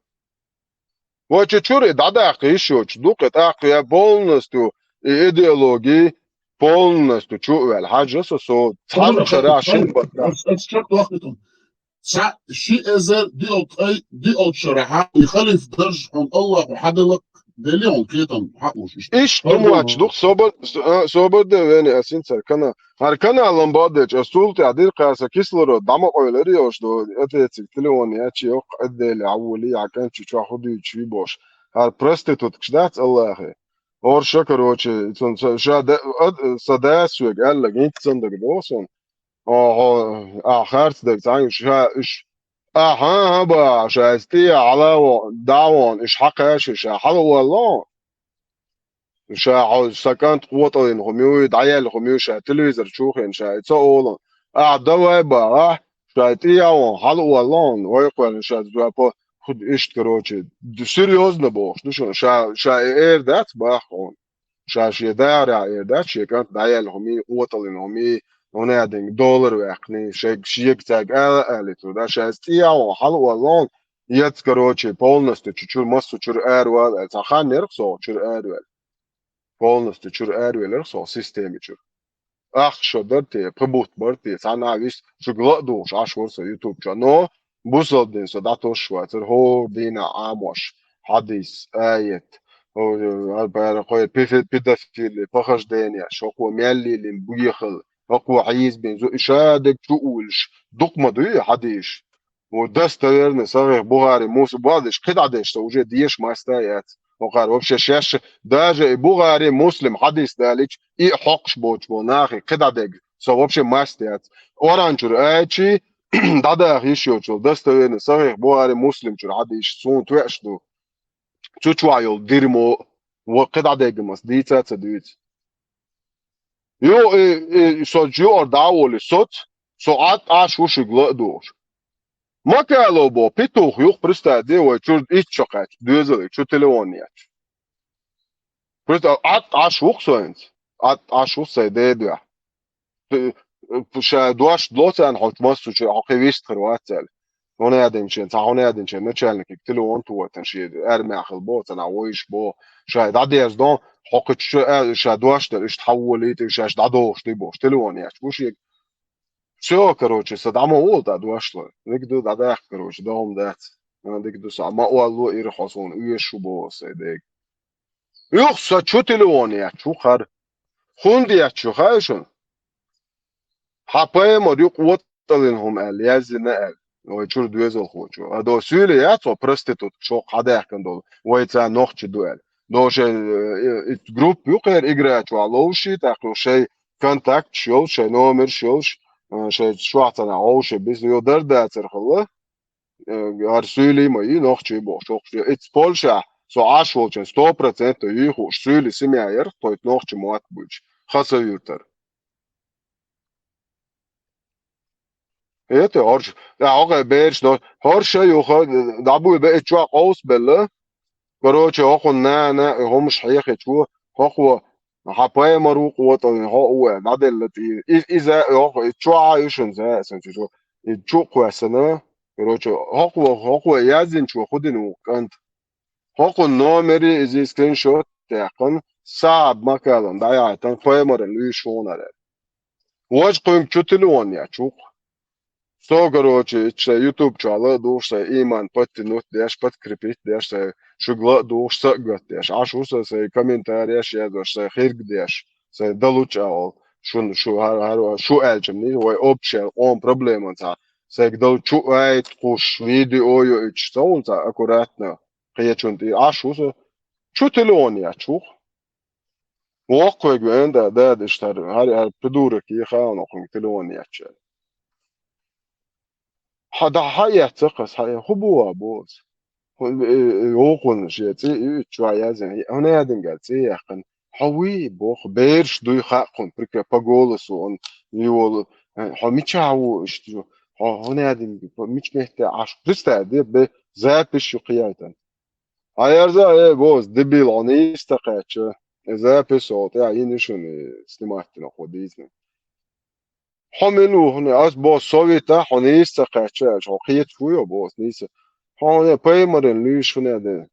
Вочу чуьра и дӀадаккха йиш йоцуш ду-кх, и тӀаккха я полностью и идеология полностью чу а ваьлла. Хьажа со, со цхьана шарахь шина баттахь. Ас, ас чекхдохкуьйту. Цхьа ши эзар диъалт ай, диъалт шарахь и халиф дарж хьуна Аллахо хьаделла, делли хьуна кхетам хьаъуш. Иштта хӀума вац ду-кх, собар, с-, а, собар де веана ас хӀинца хӀара кана-, хӀара каналан бакъдерчу ас цул тӀаьхьа дира кхаса кислород дӀа ма къойлари ош до, отециг телефон яьчи йоккха Ӏеддели Ӏавули, хьан кӀанчу чохь хӀу дуьйцуш ви бош. ХӀара проституткаш дац Аллахе. Орша, короче, цунна ша, ша да, ад-, са дас соьга аьлла, гинццан дага доху суна. Оха, а, харц дерг цхьаьнгга ша, уьш, а, хьан, хьан, ба, ша, иза тӀе, хьала, во, да, вон, уьш хьакхаьша, ша, хьала валло. Ша, хьо, сан кӀант къотӀаллина хӀума ю, дӀаяьлла хӀума ю, ша, телевизор чу хин, ша, и ца олу. А, давай, ба, а, ша, тӀе, вон, хьала валло, вай, кхоьллина, ша, зоапа, хӀу, иштта, короче, д-, серьёзно бохуш, ду шуна, ша, ша, и эр дац, бах, хьуна. Ша шен дагӀарехь эр дац, шен кӀант дӀаяьлла хӀума, къотӀаллина хӀума, хӀуна динга доллар ваьккхина, шайга, шега цаьрга ала а алийтур, да, ша иза тӀе а вон, хьала а вон, яц, короче, полностью чу-, чуьра, массо чуьра аравала аьлла. Цхьа хан яра-кх со чуьра араваьлла. Полностью чуьра аравелира-кх со система чуьра. Ах шо дар те, пхи бутт бар те, цхьана а вис, шуьга ла а духуш, Ӏаш вара со YouTube чу. Но, бусалба дин со дӀатосуш вацара, хӀора дийнахь Ӏамош, хьадис, аят, хӀора, хӀара бара кхой пифи-, педофили, похождение, шокхо мел лелийна буехал, хӀокхо хьийзабина, зу-, ша дерг чу а вуьлуш, дукха ма дуй хьадисаш. Вот достоверный, сахих Бухари, Муслим, бадиш, кхидӀа деш, со уже деша маста яц. ХӀокхара вообще шаьш, даже и Бухари, Муслим хьадис далича, и а хьокхуш боцуш болу нахе кхидӀа дерг, со вообще маста яц. Къуръан чуьра аьлчи, дӀадаха йиш йоцуш йолу достоверный, сахих Бухари, Муслим чуьра хьадисаш суна тоьаш ду. Цу чохь йолу дирмо, ва кхидӀа дерг ма ас дийца а ца дуьйцу. Ю, и, и, со юкъара дӀа а волий, соц, со Ӏад Ӏаш ву шуьга ла а духуш. Макало бо, петух юха, представь де, вай чуьра итт шо кхаьчча, доьзале, чу телефон ечча. Представь, Ӏад Ӏаш ву-кх со хӀинца. Ӏад Ӏаш ву сайн ден дуьхьа. Т-, ша дош ло царна, хьо массо чу, хьо кхин вист хир вац аьлла. ХӀунда аьлла динчен, цхьа хӀунда аьлла динчен, начальникиг телефон тухуьйтан шен армехь хила бо, цхьана вуьйш бо, ша дӀадерзадо, хьо кхин чу а, ша дош дара, иштта хьан волийта, шаьш дӀадохуш ду бохуш, телефон ечча, ву шега. Всё, короче, со дӀа ма волу тӀа дошло. Дика ду, дӀадаккха, короче, догӀум дац. А, дика ду, со ма олло, ира хьо суна оьшуш ву боху сайн дега. Юха со чу телефон ечча ву хӀара. ХӀунда ечча ву хаьа шуна? Хьан пайхамар ю къотӀаллин хӀума аьлла, яздина аьлла. Вай чуьра доьзалхочо. А до суьйле яц хьо проститутка шо хьадаьккхина долу, вай царна нохчи ду аьлла. До шайн, э, э, группа ю кхеран игра чохь ловший, тӀаккха шайн контакташ йолуш, шайн номерш йолуш, э, шайн чохь царна вовший бизнес йо дар дацар хилла. Э, гӀар суьйлий ма йий, нохчий бохуш, хӀокхуш. Ицца Польшахь, со Ӏаш волчун сто процентов юй хууш, суьйлий семья яра, тхойтта нохчий мотт буьйцуш, Хасавюртара. Это, хӀорш, да, хӀокху бераш до, хӀорш а юха, дӀабуй бе, и чохь къовсабелла. Короче, хӀокхун нана, и хӀумаш хьехичо, хӀокхо, хьан пайхамар ву къотӀаллин, хьо а ву, дӀаделла тӀе. И, иза, хӀокху, и чохь а ю шуна, за, сан чу, и чу а кхоьссина. Короче, хӀокхо, хӀокхо яздинчо хӀун дина ву кӀант. ХӀокхун номери иза скриншот а даьккхина, сахьаб Макалан дӀаяхьийтина, пайхамаран луьйш хӀунар аьлла. Важа кхуьнга чу телефон ечча ву-кх. Со, короче, итт шайн YouTube чохь ла а духуш, сайн иман подтянуть деш, подкрепить деш, сайн шуьга ла а духуш, са а гатдеш. Ӏаш ву сан, сайн комментареш язош, сайн хирг деш, сайн далучу агӀор. Шун, шу, хӀара, хӀара, шу аьлча ма, вай общая къоман проблеман цхьа. Сайга дала чу айта кхуш, видео йоуьйтуш, ца ву цхьа аккуратно. Кхечун тӀе Ӏаш ву со. Чу телефон ечча ву-кх. Воккхавега вен да, да, иштта хӀара, хӀара, хӀара придурок е хаьа хьуна кхуьнга телефон ечча. Хьан да, хьан эццахь аса, хьан, хӀун бу а боху аса? ХӀун, э, э, вокхунна шен цӀе а ю, чохь язйина, хӀун а динга цӀе яьккхина. Хьо вуй боху, бераш дуй хаьа кхунна, прикра по голосу, он, и волу, э, хьо мичахь ву иштта, хьо хӀун а динга, мича метте Ӏаш, представь, де, бе, запись ю кхиайтан. Хьан ярза, э, бос, дебил, хьо нийса ца кхаьчча, э, запись хьо тӀе а йина шуна, э, снимать дина хьо дийцина. Хьо мила ву хӀуна, ас бос, со вита, хьо нийса ца кхаьчча, аьлча, хьо кхета хӀу йо, бос, нийса. Хьо хӀуна пайхамаран луьйш хӀуна де.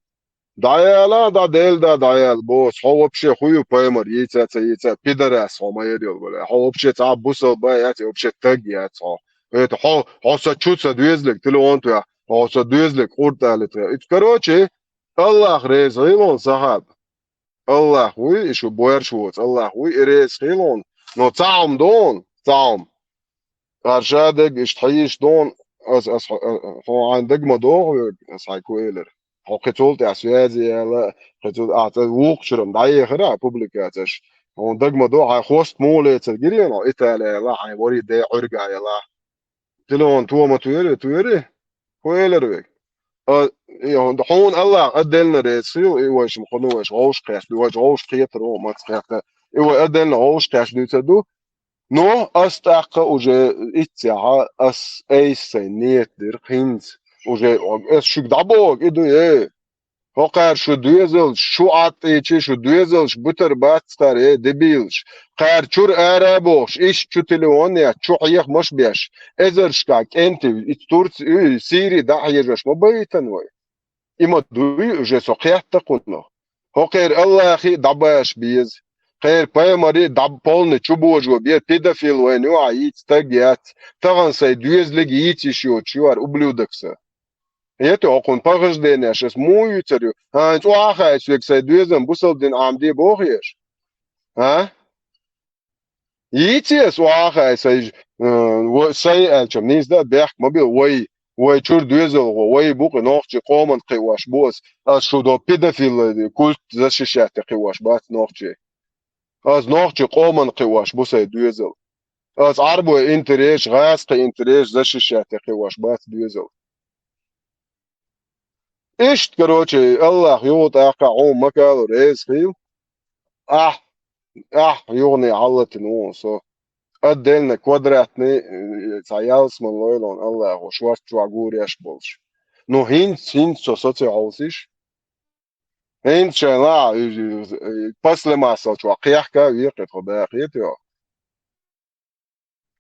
ДӀаяла, дӀа Дела, да, дӀаяла, бос, хьо вообще хӀу ю пайхамар, йийца а ца йийца, пидорас хьо ма яр йолу вале. Хьо вообще цхьа бусалба яц, вообще таг яц хьо. Это хьо, хьо сан чу сан доьзалиг телефон тоьхна, хьо сан доьзалиг къурталита. Ит, короче, Аллах реза хилон, сахьаб. Аллах вуй, и шу боьрша воцу Аллах вуй, и реза хилон. Но цхьа хӀума дон, цхьа хӀума. Арша дерг иштта хьийзаш дон, ас, ас, хьо, хьо хьайн дага ма догӀу, ас хьайн ку элира. Хьо кхин цул тӀаьхьа связи яла, кхин цул, а, цӀа вукхучуьра-м дӀаехира а публикацеш. Хьуна дага ма догӀу, хьайн хост муха лецар гирий хьо, Италия яла, хьайн вари де Ӏуьрга яла. Телефон тома туьйри, туьйри? ХӀун элира вега? А, и хьуна Аллах а делна реза хила, и вайшим хӀуна вайш гӀовш кхеш, вайш гӀовш кхетар ву, мац кхетар. И вай а делна гӀовш кхеш дуьйцар ду. Но ас тӀаккха уже иццехьа, ас айса сайн ниет дира, хӀинца. Уже ас шуьга дӀабогӀу, и ду, э. ХӀокхара шу доьзалш, шу Ӏаттийчи, шу доьзалш бутар бац кхара, э, дебилаш. Кхара чуьра ара а бохуш, иштта чу телефон яц, чу хьехамаш беш. Эзаршка кӀентий, и Турци, и Сири дӀахьежаш ма байтан вай. И ма дуй уже со кхетта кхунах. ХӀокхера Аллахи дӀабаша беза. Кхера пайхамаре дӀа полный чубожо бер, педофил вайна ю, а йийца стаг яц. Тахан сай доьзалга йийца йиш йоцуш ю хӀара ублюдок са. Хетий хьуна, похожденеш ас муха юьйцур ю? ХӀанз цӀогӀа хай соьга сай доьзална бусалба дин Ӏамаде боху аш? А? Йийций ас цӀогӀа хай сай, э, ва-, сай аьлча, нийса дан бехк ма била, вай, вай чуьра доьзалхо, вай бу-кх и, нохчий къоман кхиош бу ас, ас шу до педофил культ защищать кхиош бац нохчий. Ас нохчий къоман кхиош бу сай доьзал. Ас Ӏарбой интерес, гӀазкхий интерес защищать кхиош бац доьзал. Иштта, короче, Аллах юха тӀаккха хьуна маккало реза хила. Ахь, ахь юхане хьалатина ву со. Отдельно квадратный, э, цхьа ялсмала лойла хьуна Аллахо, шортта чохь гуреш болуш. Ну, хӀинца, хӀинца со соци хьовсийша. ХӀинца шайн ла, э, э, пасале масал чохь кхехка а векхи тхо баьхе тӀе.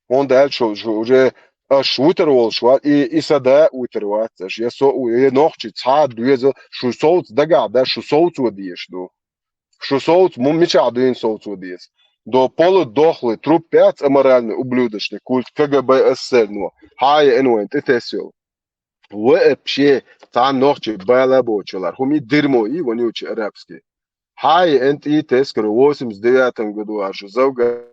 ХӀунда аьлча шу, шу уже аш вуьтур волуш вац, и, и сан да а вуьтур вац аш, я со а ву-, я нохчий цхьа а доьзал, шу совца дагахь дац, шу совцо дезаш ду. Шу совца, му мичахь дуьйна совцо деза? До полудохлый труп яц аморальный, ублюдочный культ КГБ СССР-но. Хьан а еана вайна тӀе тесна йолу? Вообще, цхьана нохчий бала боцуш ялар. ХӀума и дерьмо и, вонючий арабский. Хьан а еана тӀе тесна, короче, восемьдесят девятом году аш завга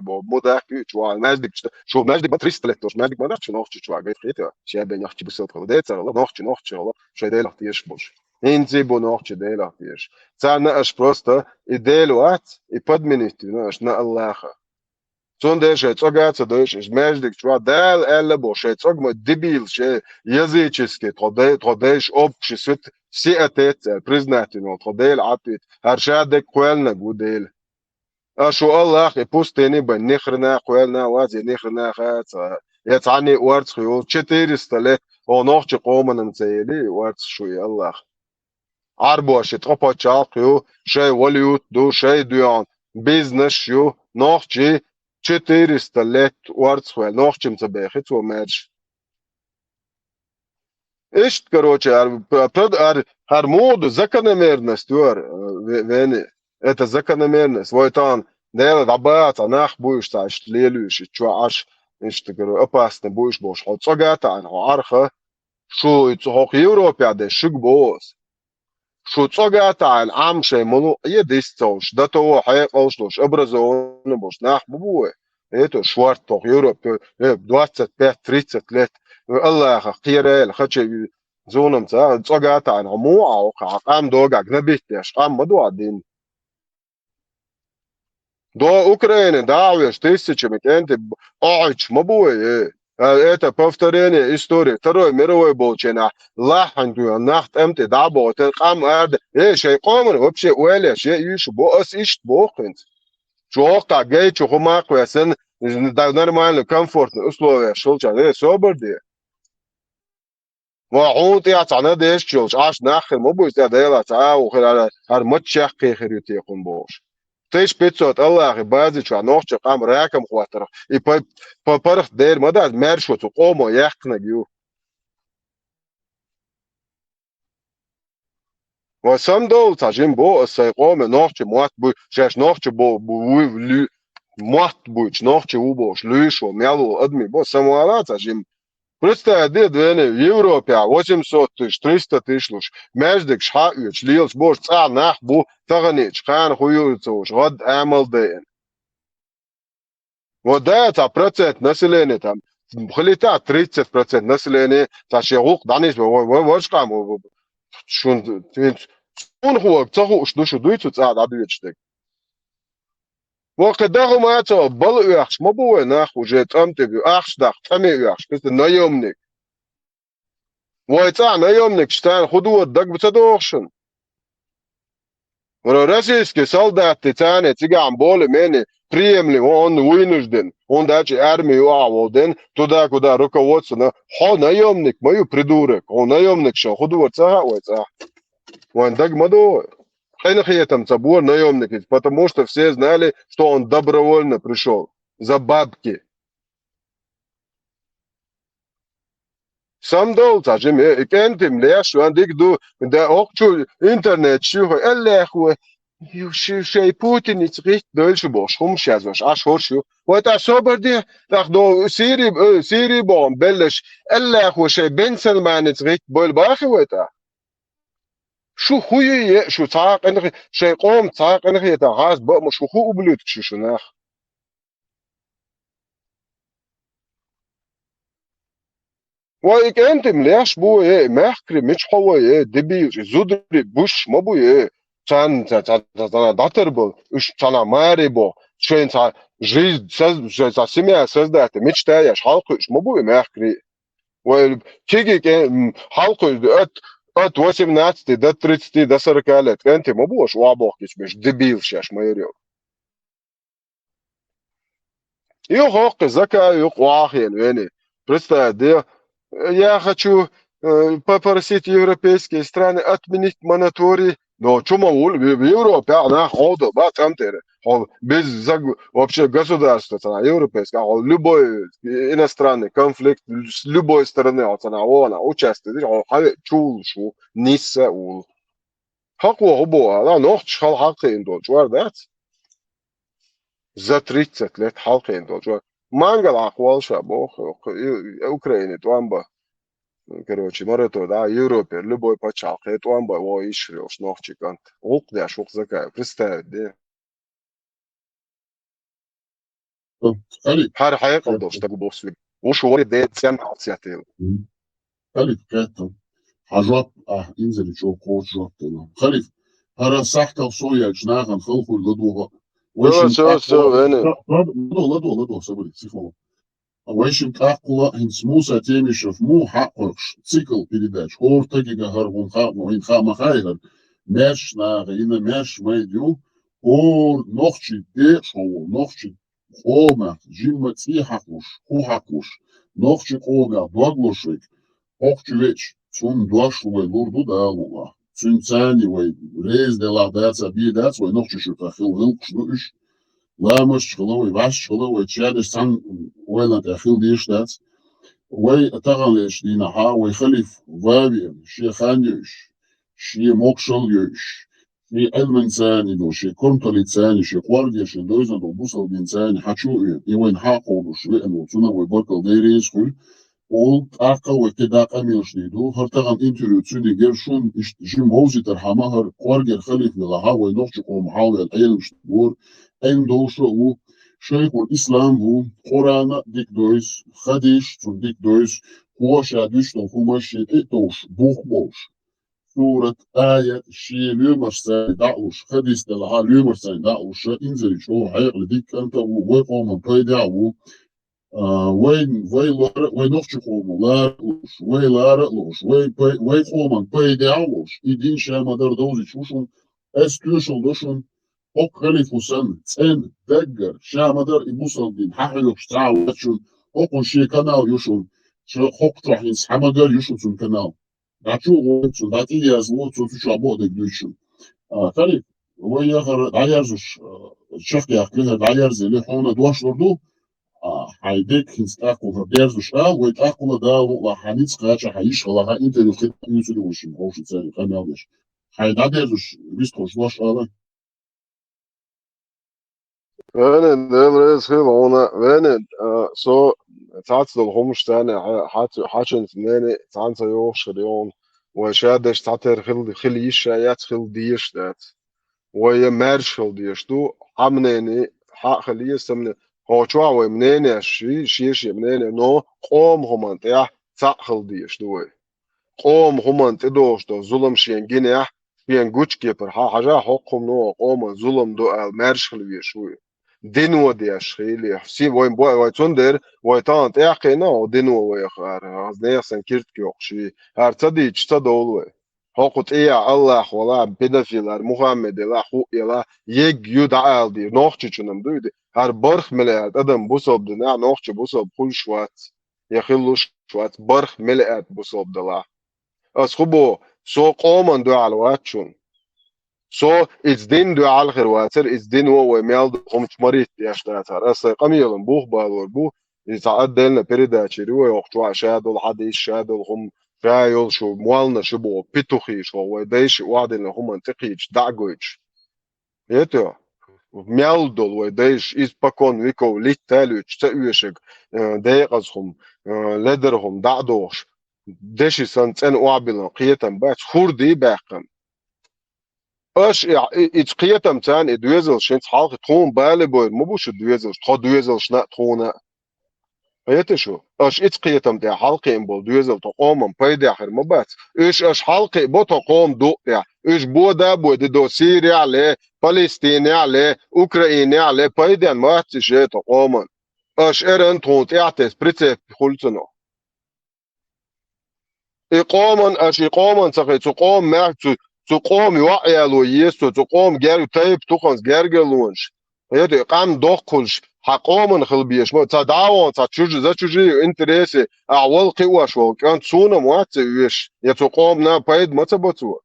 бо, мудак ю чу ван, маьждиг чу, шу маьждиг ма триста лет, шу маьждиг ма дац, шу нохчий чу ван, гайта хета, ша бен нохчий бусалба хила, децара, нохчий, нохчий хила, шайн Делах тешаш болуш. ХӀинца бу нохчий Делах тешаш. Царна аш просто и Дела вац, и подменить вина аш на Аллаха. Цундела шайн цӀога а ца дойуш, аш маьждиг чу ван, Дала аьлла бо, шайн цӀога ма дебил, шайн языческий, тхо дай-, тхо дайша общий свет, все отец, признательно, тхо Дела Ӏаттуьйту, хӀара ша дерг кхоьллинарг ву Дела. Аша ву Аллах и пустыне бан ни хрена кхоьллина вац, я ни хрена хаца. Я цхьанне орцах йолу четыреста лет, о, нохчи къоманан ца ели, и орцах шу и Аллах. Ӏарбош и ткъа пачхьалкх ю, шай валют ду, шай доьгӀна бизнес ю, нохчи четыреста лет орцах ваьлла, нохчим ца бехи цо маьрша. Иштта, короче, ар-, ар-, ар-, ар муха ду закономерность, ю ар, э, ве-, вени. Это закономерность. Вай тахана Дела дӀабаха цхьа нах буйш цхьа иштта лелуьйш, и чохь Ӏаш, иштта, короче, опасный буйш болуш. Хьо цӀога а таьӀна, хьо Ӏарха, шу и цу хӀокху Европехь дерш шуьга боху аса. Шу цӀога а таьӀна, Ӏам шайн муьлхха а дис ца хуьлуш, дан того хьекъалш долуш, образованный болуш нах ма бу вай. Это шорта тоху Европе, э, двадцать пять тридцать лет. Аллахах кхерайла, хача зунам ца, цӀога а таьӀна, хьо муха а хьо, хьан къам догахь гнобить деш, къам ма ду хьан дин. До Украины дӀа а веш, тысячами кӀентий охьуьйтуш ма бу вай, э. А это повторение истории. Второй мировой болчу хенахь лахьана дуьйна нах тӀам тӀе дӀа а бохуьйтура, къам арда. Э, шайн къоман вообще ойла еш, е уьйш бу, ас иштта боху хӀинца. Чу хӀокхахь гай чу хӀума а кхоьссина, да-, нормальный, комфортный условияш йолчарна, э, собар де. Ва хьуна тӀехь цхьа надежда йолуш, Ӏаш нах хир ма бу иза, тӀе Делаца, а, ву хир, хӀара, хӀара маччехь кхин хир ю те кхунна бохуш. Тысяча пятьсот Аллахи бази чохь нохча къам ракам хӀоттарх, и па, па паргӀат дер ма дац, маьршо цу къомо яьккхинарг ю. Ва самдовла цхьа жима бо ас сайн къоме нохча мотт буй, шаьш нохча бо, бу-, вуй, луь-, мотт буйчу нохча ву бохуш, луьйш ву, мел ву, адми бо, самвала цхьа жима. Представь, де, двене, Европе восемьсот тысяч, триста тысяч луш, маьждигаш хьаоьцуш, лелаш бохуш, цӀахь нах бу, таханечу кхана хӀу юур ца вуш, гӀад амал дайина. Вот да, цхьа процент населения там, хилита тридцать процент населения, цхьа шен гӀуллакх дӀанисбе, вай, вай, вай, шкам, вай, вай, шун, цунах вай, ца хууш ду шу дуй цу цӀа дӀадоьдуш дерг. Вай кхин даха ма ца, бала оьхуш ма бу вай нах уже цӀам тӀе бу, ахча даха, цӀаме оьхуш, просто наемник. Вай цӀахь наемникаш царна хӀун дора даг ца доху шуна? Ро-, российский солдатти царна цигахь более-менее приемлемо, он вынужден, он дачи армию а волден, туда, куда руководство, но хьо наемник ма ю, придурок, хьо наемник шо, хӀун дора ца хаьа вай цӀахь? Вайн даг ма доху. Къинхетам ца бора наемник, потому что все знали, что он добровольно пришёл за бабки. Самдал ца жима, э, и кӀентий-м леш, ван дика ду, да, окху чу интернет чу хо, Аллахо, ю-, ши-, шай Путиница гӀитта дойла шу бохуш, хӀумаш язвеш, Ӏаш хӀорш ю. Вай тӀа собар де, тӀаккха до Сири, э, Сири боху беллаш, Аллахо шай Бен Салманица гӀитта бойла бахи вай тӀа. Шу хӀу ю е, шу цхьа а къинхи-, шай къоман цхьа а къинхетам хьаста баа ма шу хӀу ублюдкаш шу нах. Вай и кӀентий-м леш бу, э, мехкарий мича хьо вай, э, дебилаш, и зударий буш ма бу, э, царна ца-, ца-, ца-, царна дӀатарбал, уьш царна маре бо, шайн цхьа жизнь соз-, шайн цхьа семья создать, мечта еш, хьалкхуьуш ма бу, э, мехкарий. Вай киги кӀе-, м, хьалкхуьуш, от, от восемнадцати до тридцати, до сорока лет кӀентий ма бу, аша вабохкич беш, дебилаш еш ма яр йо. Ю хоккхи закай ю къохьен вени. Представь, де, я хочу, э, попросить европейские страны отменить мораторий. Но чу ма вул, в, в Европе, а, нах, хьо да, ба, цӀан тера. Хьо, без заг-, вообще государство, цана, европейское, а, хьо, любой иностранный конфликт с любой стороны, а, цана, вона, участвует, хьо, хьаве, чул, шу, нисса, ул. Хьакъо хӀу боху, ала, нохчаш хьалха хьалкхиъна долчу вар дац? За тридцать лет хьалкхиъна долчу вар. Мангал хьакъ вал ша боху, и, и Украине тӀом бан. Короче, мораторий, да, Европе, любой пачхьалкхе тӀом бан, во ишшур йолуш нохчий кӀант. ГӀуллакх деш ву-кх Закаев, представить де. Халиф. ХӀара хьекъал долуш стаг ву боху соьга. Вуш вари ден цӀен алцъяьтта. Мгм. Халиф, кхеттал. Хьан жоп, ахь инзаре чӀогӀа кхочу жоп делла. Халиф, хӀара сахьтах со яьлча нахана халхур ладогӀа. Вай Со, шин со, тӀаккха со, вене. Ладо, ладо, ладо, сабаре, психолог. Вай шин тӀаккхула хӀинца Муса Темишев муха хьакъ кхойкхуш, цикл передач, хӀора тагига хӀара хӀума хаьа, хӀума хаьа ма хаьа хӀара, маьрша наха, йина маьрша майда ю, хӀора нохчий декъашхо волу, нохчий къомах жимма цӀий хьакхуш, хӀу хьакхуш, нохчий къомах дог луш верг, хӀокху чу веача, цунна дош вай лур ду Дала мукъалахь. Цуьнан царни вай реза делахь дац, а бен дац, вай нохчий шуьйрахь хила гӀиллакхаш ду уьш. Ламасташ хила вай, ваьшша хила вай, чадеш цхьана ойланна тӀехь хила дезаш дац. Вай тахана лечу дийнахьа вай халиф ван веана, шен хан йойуш, шен могушалла йойуш, шен Ӏилманца а ду, шен корматаллица а, шен кӀоргера, шен дойзан долу бусалба динца а хьачу а веана, и вайна хьакъ кхобуш веана волу, цунах вай баркалла дайа реза хуьлу. Ола, тӀаккха а вай кхидӀа къамелаш дийр ду. ХӀара тахана интервью цуьнан гира шуна, иштта жима вовзийтархьама, хӀара кӀоргера халиф велахьа, вай нохчи къоман хьалаваьлла Ӏеламча вора, Ӏилма довш а ву, шайхул ислам ву, Къуръан а дика дойзу, хадиш а цунна дика дойзу, кхо ша дуьйцу долу хӀумаш шен тӀе а товш, бух а болуш. Сурат, аят, шен лоьмаршца дӀа а луш, хадис делахьа, лоьмаршца дӀа а луш, ша инзаре чӀогӀа хьекъале дика кӀант а ву, вай къоман пайдехь а ву. А, вай, вай лара, вай нохчи къомо лара а луш, вай лара а луш, вай пай-, вай къоман пайдехь а волуш, и дин ша ма-дарра довзуьйтуш ву шуна, ас тоьшалла до шуна, хӀокху халифо санна, цӀена, даггара, ша ма-дарра и бусалба дин хьан хьоьхуш цхьа а вац шуна, хӀокхунна шен канал ю шуна, ша хӀокху чохь хӀинца хьан ма-гарра ю шуна цуьнан канал. ДӀачу а гӀо цу, дӀа тӀе а язло цу, цу чохь бакъдерг дуьйцу шуна. А, Халиф, вай яхара дӀаерзуш, а, чекхъяьккхи, хӀара дӀаерзийли, хьуна дош лур ду, а, хьайн дерг хӀинца тӀаккха хӀара дерзуш а, вай тӀаккха Дала мукъалахь хьан ницкъ кхача, хьан йиш хала, хьан интервью хи-, юьйцур ю вай шуна, хьовша церан къамел деш. Хьайн дӀадерзуш, вистхуьлуш дош ала. Венин, Дела реза хила хьуна. Венин, а, со цхьацца долу хӀумаш царна хьа-, хьац-, хьачуьнца мнение цхьаьна ца йохуш хир ю хьуна. Вай ша деш цхьатера хила, хила йиш а яц, хила дезаш а дац. Вай я маьрша хила дезаш ду, хьан мнение хьан а хила еза, сан мнение. Хьо чохь вай мнениеш ши-, шен-шен мнение, но къоман хӀуманна тӀехь цхьаъ хила дезаш ду вай. Къоман хӀуманна тӀедогӀуш долу зулам шен гинехь, шен гучукепара хьан хьажа хӀокху хӀумано къоман зулам до аьлла маьрша хила везаш ву. Дино деш хиле, си-, вайн бо-, вай цундела, вай тахана тӀаьхкхийна, хьо дино вайх ара, хаза нехан сан киртка йоккхуш и, хӀара ца дийча ца довлу вай. ХӀокху тӀехь Аллах вала, педофил ара, Мухаммед ела, хӀуъ ела, егг ю дӀаала дийр, нохчичунам дуй де, хӀара барх миллиард адам бусалба динехь, нохчи бусалба хуьлуш вац. Я хилуш вац, барх миллиард бусалба далахь. Ас хӀу боху, со къоман дуьхьал вац шуна. Со иза дин дуьхьал хир вацара, иза дино вай мел ду хӀуманаш марийта деш дацара. Ас сайн къамелан бух балор бу, И цхьа отдельно передача ю вай, охчу а ша долу хьадис, ша долу хӀума, ша йолу шу молланаш ю боху, петухи шу, вай дайша охьадиллина хӀуманна тӀекхийча, дӀа а гойтуш. Хетий? Мел долу вай дайша, испокон веков литта а луьйчу, ца оьшург, э, декъаза хӀума, э, ледара хӀума дӀа а дохуш, деши санна цӀена охьабиллина кхетам бац, хӀорда баьккхина. Аша и, и, и кхетам царна и доьзалш хӀинца хьалхе тхуна бале бойр ма бу шу доьзалш, тхо доьзалшна а тхуна а. Хетий шу? Аша и кхетам тӀехь хьалкхиъна болу доьзал тхо къоман пайдехь хир ма бац. Уьш аша хьалкхиъ бо тхо къоман дукъ тӀехь. Уьш бода а бойде до Сирия а ле, Палестина а ле, Украина а ле, пайден мац уьш тхо къоман. Аша эран тхуна тӀехь тес прицеп хуьлу цунах. И къоман, аша и къоман ца хи, цу къоман мехк, цу, цу къоман йоӀ яло еза цо, цу къоман герга тайпа туханца гергарлонаш. Хетий, къам доккхуш, хьан къоман хила безаш ма, ца дӀавон, ца чужи, за чужие интересы, ахьа вала кхиош волу кӀант суна ма вац ца оьшуш, я цу къомана пайда ма ца бо цо.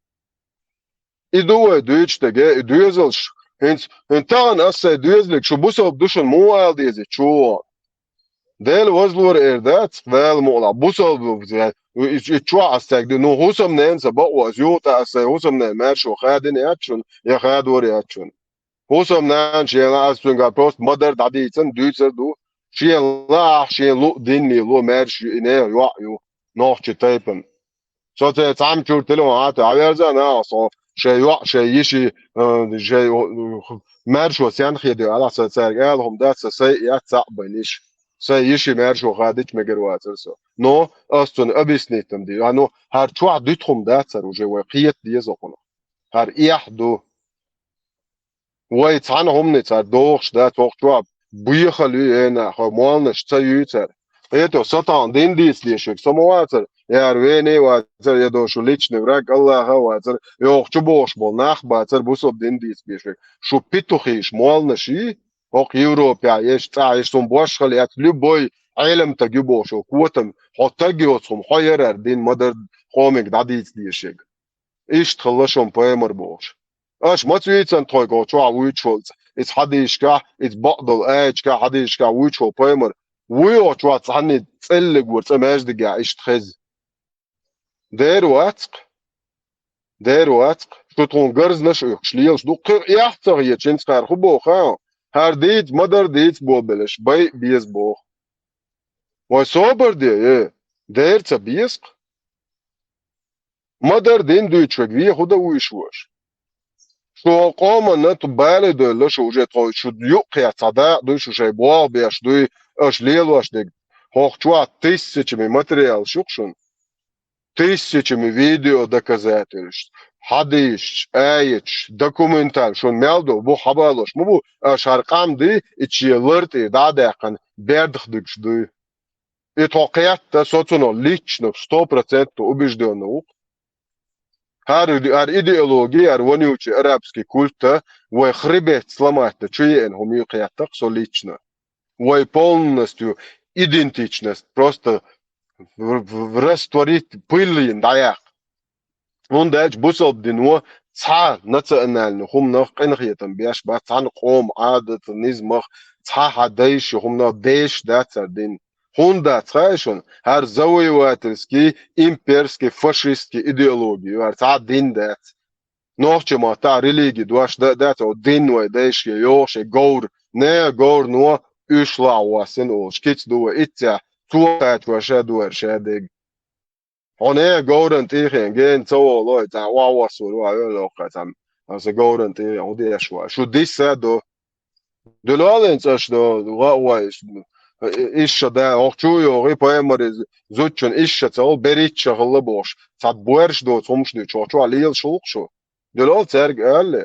И ду вай дуьйцуш дерг, и доьзалш, хӀинца, хӀинца тахана ас сайн доьзалиг, шу бусалба ду шуна муха ала деза чу? Дела возлора эр дац, Дала мукъалахь, бусалба ду, и, и чохь ас цаьрга ду, ну, хӀусамнена сан бакъо, ас юха тӀе ас сайн хӀусамнена маьршо хадина яц шуна, я хадор яц шуна. ХӀусамнана шен лаахь ас цуьнга просто ма-дарра дӀадийцина дуьйцур ду, шен лаахь шен луъ дин лело маьрша ю, и нехан йоӀ ю, нохчи тайпана. Со церан цхьамма чуьра телефон хьатта, хьаверза нах со, шайн йоӀ, шайн йиши, э, шайн, э, маьршо сенна хедо, алахь, сан цаьрга ала хӀума дац, сан сай а яц цхьаъ байна йиш. Сайн йиши маьршо хадича мегар вацара со. Но ас цунна объяснить ма дий. А, ну, хӀара чохь дуьту хӀума дац хӀара уже, вай кхета деза хӀуна. ХӀара эхь ду. Вай цхьана хӀуманца догӀуш дац, хӀокху чохь бехал ю, э, нах, хӀо молланаш ца юьйцара. Хетий, со тахана дин дийца дешверг со ма вацара, яра вене а вацара, я до шу личный враг Аллаха а вацара, йоху чу бохуш болу нах а бацара, бусалба дин дийца дешверг. Шу петухиш молланаш йий, хӀокху Европехь еш, цӀахь еш, суна бошхал яц, любой Ӏеламтаг ю бохуш, котам, хьо таг йоцу хӀума, хьо ярара дин ма-дарра къомиг дӀадийца дешверг. Иштта хилла шун пайхамар бохуш. Аша маца вийцан тхойга чохь вуьйчу волу цӀа? Иза хьадийшкахь, иза бакъдолу аячкахь, хьадийшкахь вуьйчу волу пайхамар. Вуй оха чохь цхьанний цӀеллиг вара цӀа маьждигехь иштта хеза. Дера вацкъ. Дера вацкъ. Шу тхуна гарзнаш а уьхкуш лелаш ду. Кхин эхь ца хеташ, хӀинца кхара хӀу боху, ха? ХӀара дийца, ма-дарра дийца бобелаш, бай а беза боху. Вай собар де, э, дера ца безакъ. Ма-дарра дин дуьйцуш верг вен хӀу дан вуьйш ву аша? Шу хӀокху къоманна ту бале а девлла, шу уже тхо шу юккъехь цхьа дакъа дуй, шу шайн болх беш дуй, аша лелош дерг. ХӀокху чохь тысячами материалаш ю-кх шуна. Тысячами видео доказательств, хьадисаш, аяташ, документально шуна мел долу бу хьабалош ма бу, аша хӀара къам дий, и шен лар тӀера дӀа а даьккхина, бердах дуьгуш дуй. И тхо кхетта, со цунах лично сто процентов убеждённый ву-кх. ХӀара, хӀара идеология, хӀара вонючий арабский культа вай хребет сломать-то чу еана хӀума ю кхетта-кх со лично. Вай полностью идентичность просто в, в, в растворить, пыль йина дӀаяккха. ХӀунда аьлча бусалба дино цхьа национальный хӀуманах къинхетам беш бац, цхьана къоман Ӏадатах, низамах, цхьа хьан дайша хӀуманах дешаш дац хӀара дин. ХӀунда дац хаьий шуна? ХӀара завоевательский, имперский, фашистский идеология ю, хӀара цхьа а дин дац. Нохчийн маттахь религи дош дан а дац, о, дин вай дайша йогӀуш, и говр, нехан говрано уьш лахь воссина олуш, кица ду вай иццехь, цо кхачош а ду хӀара шадерг. Хьо нехан говран тӀехьен гена ца волой, цхьа охьавоссор ван йолу йоккхай цхьа, аса говран тӀехьен хӀу деш ван. Шу диса а до. Дуьлаллин цӀаш до, гӀа а вай, иш ша да, хӀокху чу йогӀий пайхамари зудчун иш ша ца хилла, берричча хилла бохуш. Цхьа боьрша доцу хӀумаш дуьйцу, хӀокху чохь лелаш хӀуллакх шу. Дуьлал цаьрга аьлле.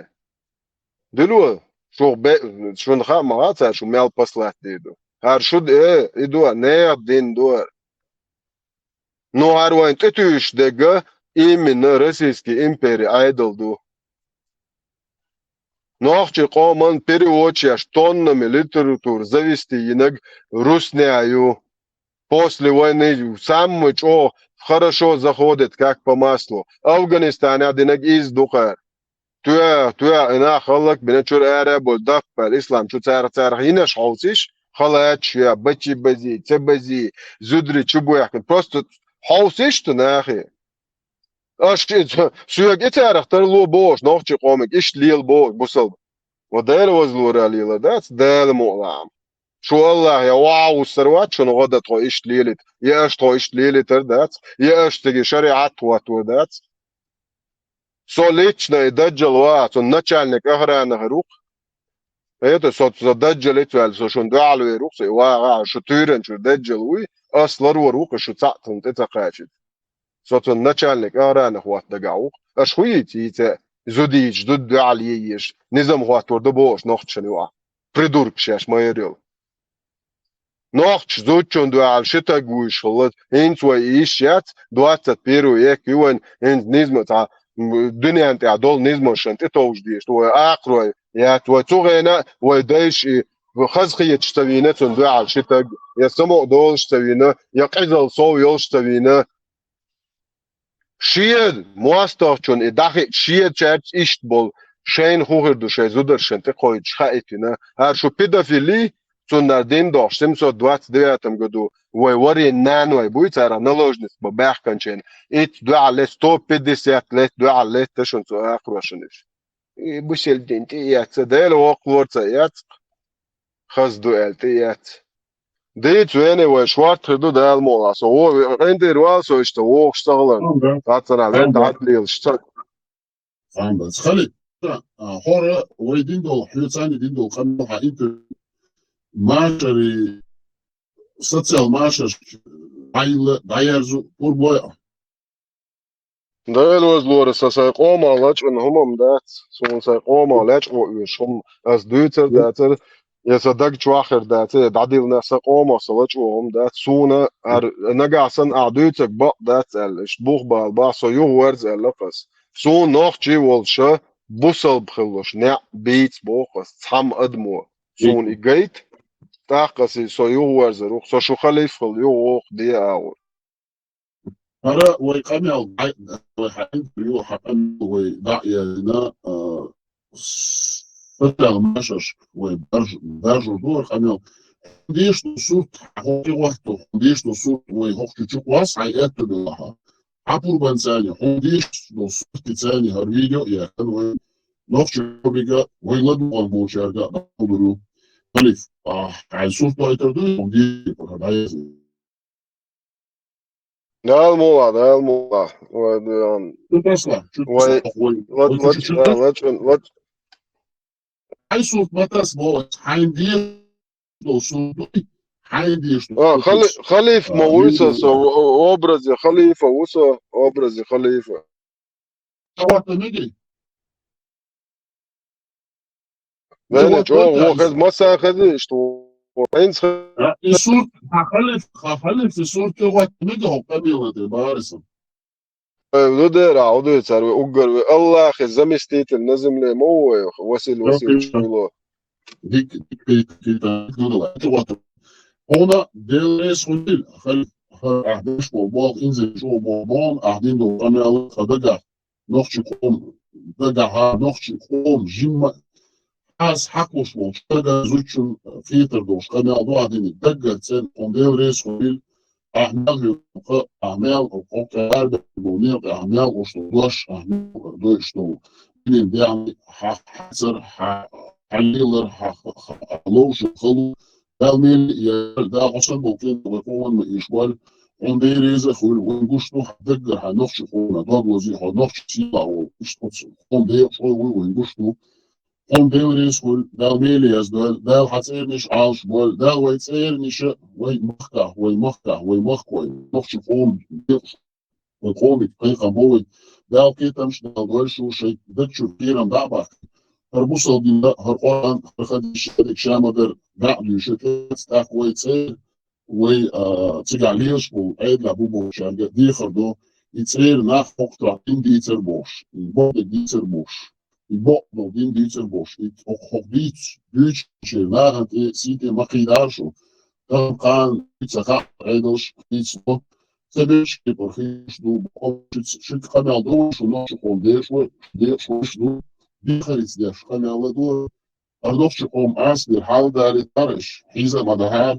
Дуьло, шух бе-, шуна хаа ма хаьа цара шу мел паслат дийр ду. ХӀара шу де, и ду, нехан дин ду хӀара. Ну, хӀара вайн тӀетуьйсуш дерг именно Российский импери Ӏедал ду. Нохчийн къоман переводчеш тоннами литература завести йинарг русня ю. После войны самый чӀогӀа хорошо заходит, как по маслу. Афганистанехь динарг иза ду кхара. Тоьа, тоьа, и нах хӀаллак бина чуьра ара а болу даппар, ислам чу царах, царах йинаш хьовсийша, халачаш я, бачи бази, ца бази, зудри чу буяхкин. Просто хьовсишта нахе. Аш и ц-, соьга и царах тарло бохуш, нохчи къомиг иштта лела бохуш, бусалба. Ва Дала вазлора лела дац, Дала мукълаам. Шу Аллах я вау сар вац, шуна гӀо дан тхо иштта лелит, я аш тхо иштта лелитар дац, я аш циги шариӀат хӀоттор дац. Со лично и даджал ва, со начальник охраны хир ву-кх. Это со, со даджал иц ваьлла, со шун дуьхьал вер ву-кх, со и вагӀа, шу туьйранчуьра даджал вуй, ас ларвар ву-кх, шу цхьаъ цунна тӀе ца кхачийта. Со цунна начальник охраны хӀотта дагахь ву-кх. Аш хӀу йийца, йийца, зудийча зуда дуьхьал е еш, низам хӀоттор ду бохуш нохчашна юкъахь. Придуркаш шаьш ма яр йолу. Нохча зудчун дуьхьал ши таг вуьйш хилла, хӀинца вай ийш яц, двадцать первый век ю вайн, хӀинца низма цхьа, м, дуьнен тӀехь долу низмашна тӀетовжа дезаш ду вай акхарой яц, вай цу хенахь вай дайша и хаза хеташ ца вийна цунна дуьхьал ши таг, я самукъа долуш ца вийна, я къизалла сов йолуш ца вийна. Шен мостагӀчун и дӀахиъча шен чаьрца иштта болу, шайна хӀун хир ду шайн зударшна тӀекхойчуш хаийтина. ХӀара шу педофили, цунна дин дохуш, семьсот двадцать девятом году вай варийн наной буй, царах наложница бан баьхканчийн, итт дуьхьал ле, сто пятьдесят лет дуьхьал летта шуна цу акхарошна уьш. И бусел дин тӀе эцца, Дела воккхалора ца эцкъ, хаза ду аьлла тӀе эцца. Дийца вене вай шорта хир ду Дала мукълахь. Со во-, къинтӀера вала со иштта вогӀуш ца хиларна. Цхьаццанхьа вен дӀа лелаш ца. Ханбац. Хали, а, хӀора вай дин долу, хьоьцанна дин долу къамел хьан интервью машари, социал машарш дӀайилла, дӀаерзу, пурбой а. Дала вазлора, сан сайн къоман лачкъина хӀума-м дац, суна сайн къоман лечкъо оьшу хӀума ас дуьйцар а дацара, я сан даг чохь хир дацара, я дӀадиллина сан къомах сан лачкъо хӀума дац, суна ар-, нагахь санна ахь дуьйцург бакъ дац аьлла, иштта бух бала бахь, со юхаверза аьлла-кх ас. Суна нохчий волуша, бусалба хилалуш, неӀ бийца боху ас, цхьамма адамо. Суна и гайта, тӀаккха ас и со юхаверзар ву-кх, со шу халиф хила юхавогӀу де агӀор. ХӀара вай къамел, вай хьан интервью, хьан къамел вай дӀа а яздина, а, социал машарш вай барж-, баржур ду хӀара къамел. Хьуна деш долу сурт, хьо тӀе гӀотто, хьуна деш долу сурт вай хӀокху чу чу кхосса хьайн аьтту белахьа. Хьан пурбанца а, хьуна деш долу суртица а хӀара видео а яьккхина вай. Нохчий къомига, вай ладугӀан болчаьрга а дӀахьулур ю. Халиф, а, хьайн сурт дойтур ду, хьуна деш хӀара дӀаязде. Дала мукълахь, Дала мукълахь. Вай, ам, Шу тасла, шу вай, тасла, вай, лад-, вай, лад-, шу, шу, а, лад-, лад-, Хьайн сурт ма тасбо, хьайн деш долу сурт дуй, хьайн деш долу А, сурт хали-, дуй. Халифа ма А, вуй со, вай со, о-, о-, образе халифа ву со, образе халифа. Чаватта меги? Вайна чӀогӀа вон хеза, масса хеза иштта вон. Хьайнца хеза. А, и сурт, хьан халиф-, хьан халифа и сурт чӀогӀа мега хӀокху къамелан тӀе барисан? Э, ну, дера, хьо дуьйцу цара, вай уггар вай Аллахе заместитель на земле ма ву вай, Василий Васильевич Крылов. Дик, дик, дик, дик, дик, дик, дик. Хьуна Дела реза хуьлийла, хӀара, хӀара ахь деш болу болх, инзаре чӀогӀа болу боху, ахь дина долу къамел хьан дагахь, нохчи къом дагахьа, нохчи къом жимма, хьаса хьакхуш болчу дагара зудчун хетар долуш къамел ду ахь диниг, даггара цӀена, хьуна Дела реза хуьлийла, ахь мел хьоьгу кха, ахь мел хьо кху арабевлла болу некъа, ахь мел ош долу дош, ахь мел дойуш долу динан дегӀан хьа-, хьацар, хьа-, хьан лелар, хьа-, хьа-, хьан ловшо халу, Дала мел яра, да хьо санна болу кӀентан вай къоман ма ийш ваьлла, хьуна Дела реза а хуьлу, вайн гуш ду, хьан даггара хьан нохчи къоман дог лозий, хьо нохчи сийлахь волу, иштта оцу къоман декъашхой вуй, вайн гуш ду. Хьуна Дела реза хуьлу, Дала мел яздойла, Дала хьан цӀерниш Ӏалаш бойла, Дала вай цӀерниша, вай махкахь, вай махкахь, вай махкой, нохчи къоман декъашхой, вай къоман пайхамар бо вай. Дала кхетамаш, Дала дойла шу шайн даг чуьра кхерам дӀа а баккха. ХӀара бусалба дин, хӀара Къуръан, хӀара хадис, шадерг ша ма-дарра дӀа а дуьйшуьйту, тӀаккха вай цӀера, вай, а, цигахь лелаш болу, Ӏедалехь бу болчаьрга дехар до, и цӀера нах хӀокху чохь дин дийцар бохуш, и бакъдерг дийцар бохуш, и бакъдолу дин дийцар бохуш, и хӀокху, хӀокху дийц-, дуьйцучеран нахана тӀе сий тӀе ма кхийдара шу. Тахана кхана ца хаьа Ӏедалш хийцало, ца бечу кепара хийцаш ду, бакъо шуьца, шуьца къамел ду, шу нохчи къоман деш вай, деш вайш ду, дехарица деш къамел а ду, Ар нохчи къом ас бир хьал дали тараш, хьиза ма дахьар,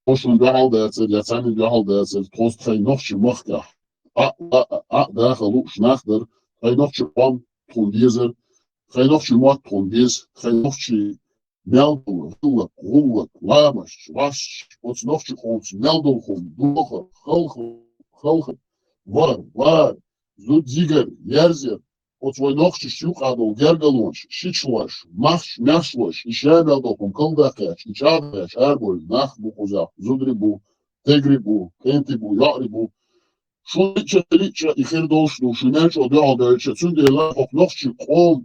тхо шун дуьхьал дацар, я царна дуьхьал дацар, тхоз тхай нохчи махкахь. А, а, а, а, даха луш нах дар, тхай нохчи къом тхун дезар, тхай нохчи мотт тхун дез, тхай нохчи мел дола, гӀиллакх, гӀуллакх, ламасч, васч, оцу нохчи къомца мел долу хӀума, дохар, халхар, халхар, вар, вар, зуда зигар, ерзер, оцу вай нохчаш юкъа долу гергалонаш, шичлош, махч, маьршлош, и шамел долу хӀума калдаккхаьча, и чӀагӀдаккхаьча арабевлла нах бу кхузахь, зударий бу, тегри бу, кӀентий бу, йоӀарий бу. Шун лича, лича и хир долуш ду, шу мел чӀогӀа дуьхьал бевлча, цундела хӀокху нохчи къом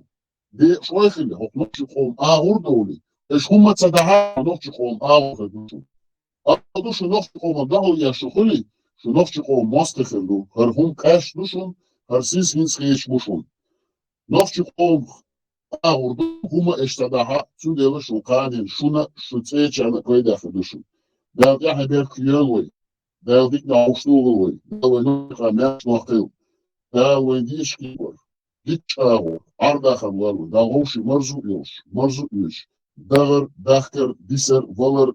бекъаш вай хили, хӀокху нохчи къом агӀор довли. Эш хӀумма ца дахьа, нохчи къом агӀор хир ду шу. АгӀор ду шу нохчи къоман дуьхьал еш шу хили, шу нохчи къом мостагӀ хир ду. ХӀара хӀума къаьсташ ду шун, хӀара сиз хӀинца хеташ бу шун. Нохчи къом агӀор ду, хӀумма эш ца дахьа, цундела шу кханен шуна, шу цӀечарна пайда хир ду шун. Дала тӀаьхье беркат йойла вай. Дала диканехь вовшах догӀийла вай. Дала вай нохчийн маьрша нох кхийла. Дала вайн дезаш кийгор, дикачу агӀор, Ӏар-дахар лойла вай. Дала вовшийн марзо а йолуш, марзо а оьцуш, дахар, дахкар, дисар, валар,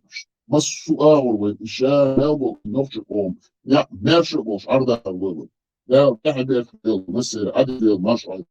массо а агӀор вайн и ша мел болу нохчи къоман некъ маьрша а болуш Ӏар-дахар лойла вай. Дала тӀаьхье беркат йойла, массеран Ӏадика йойла, марша Ӏойла.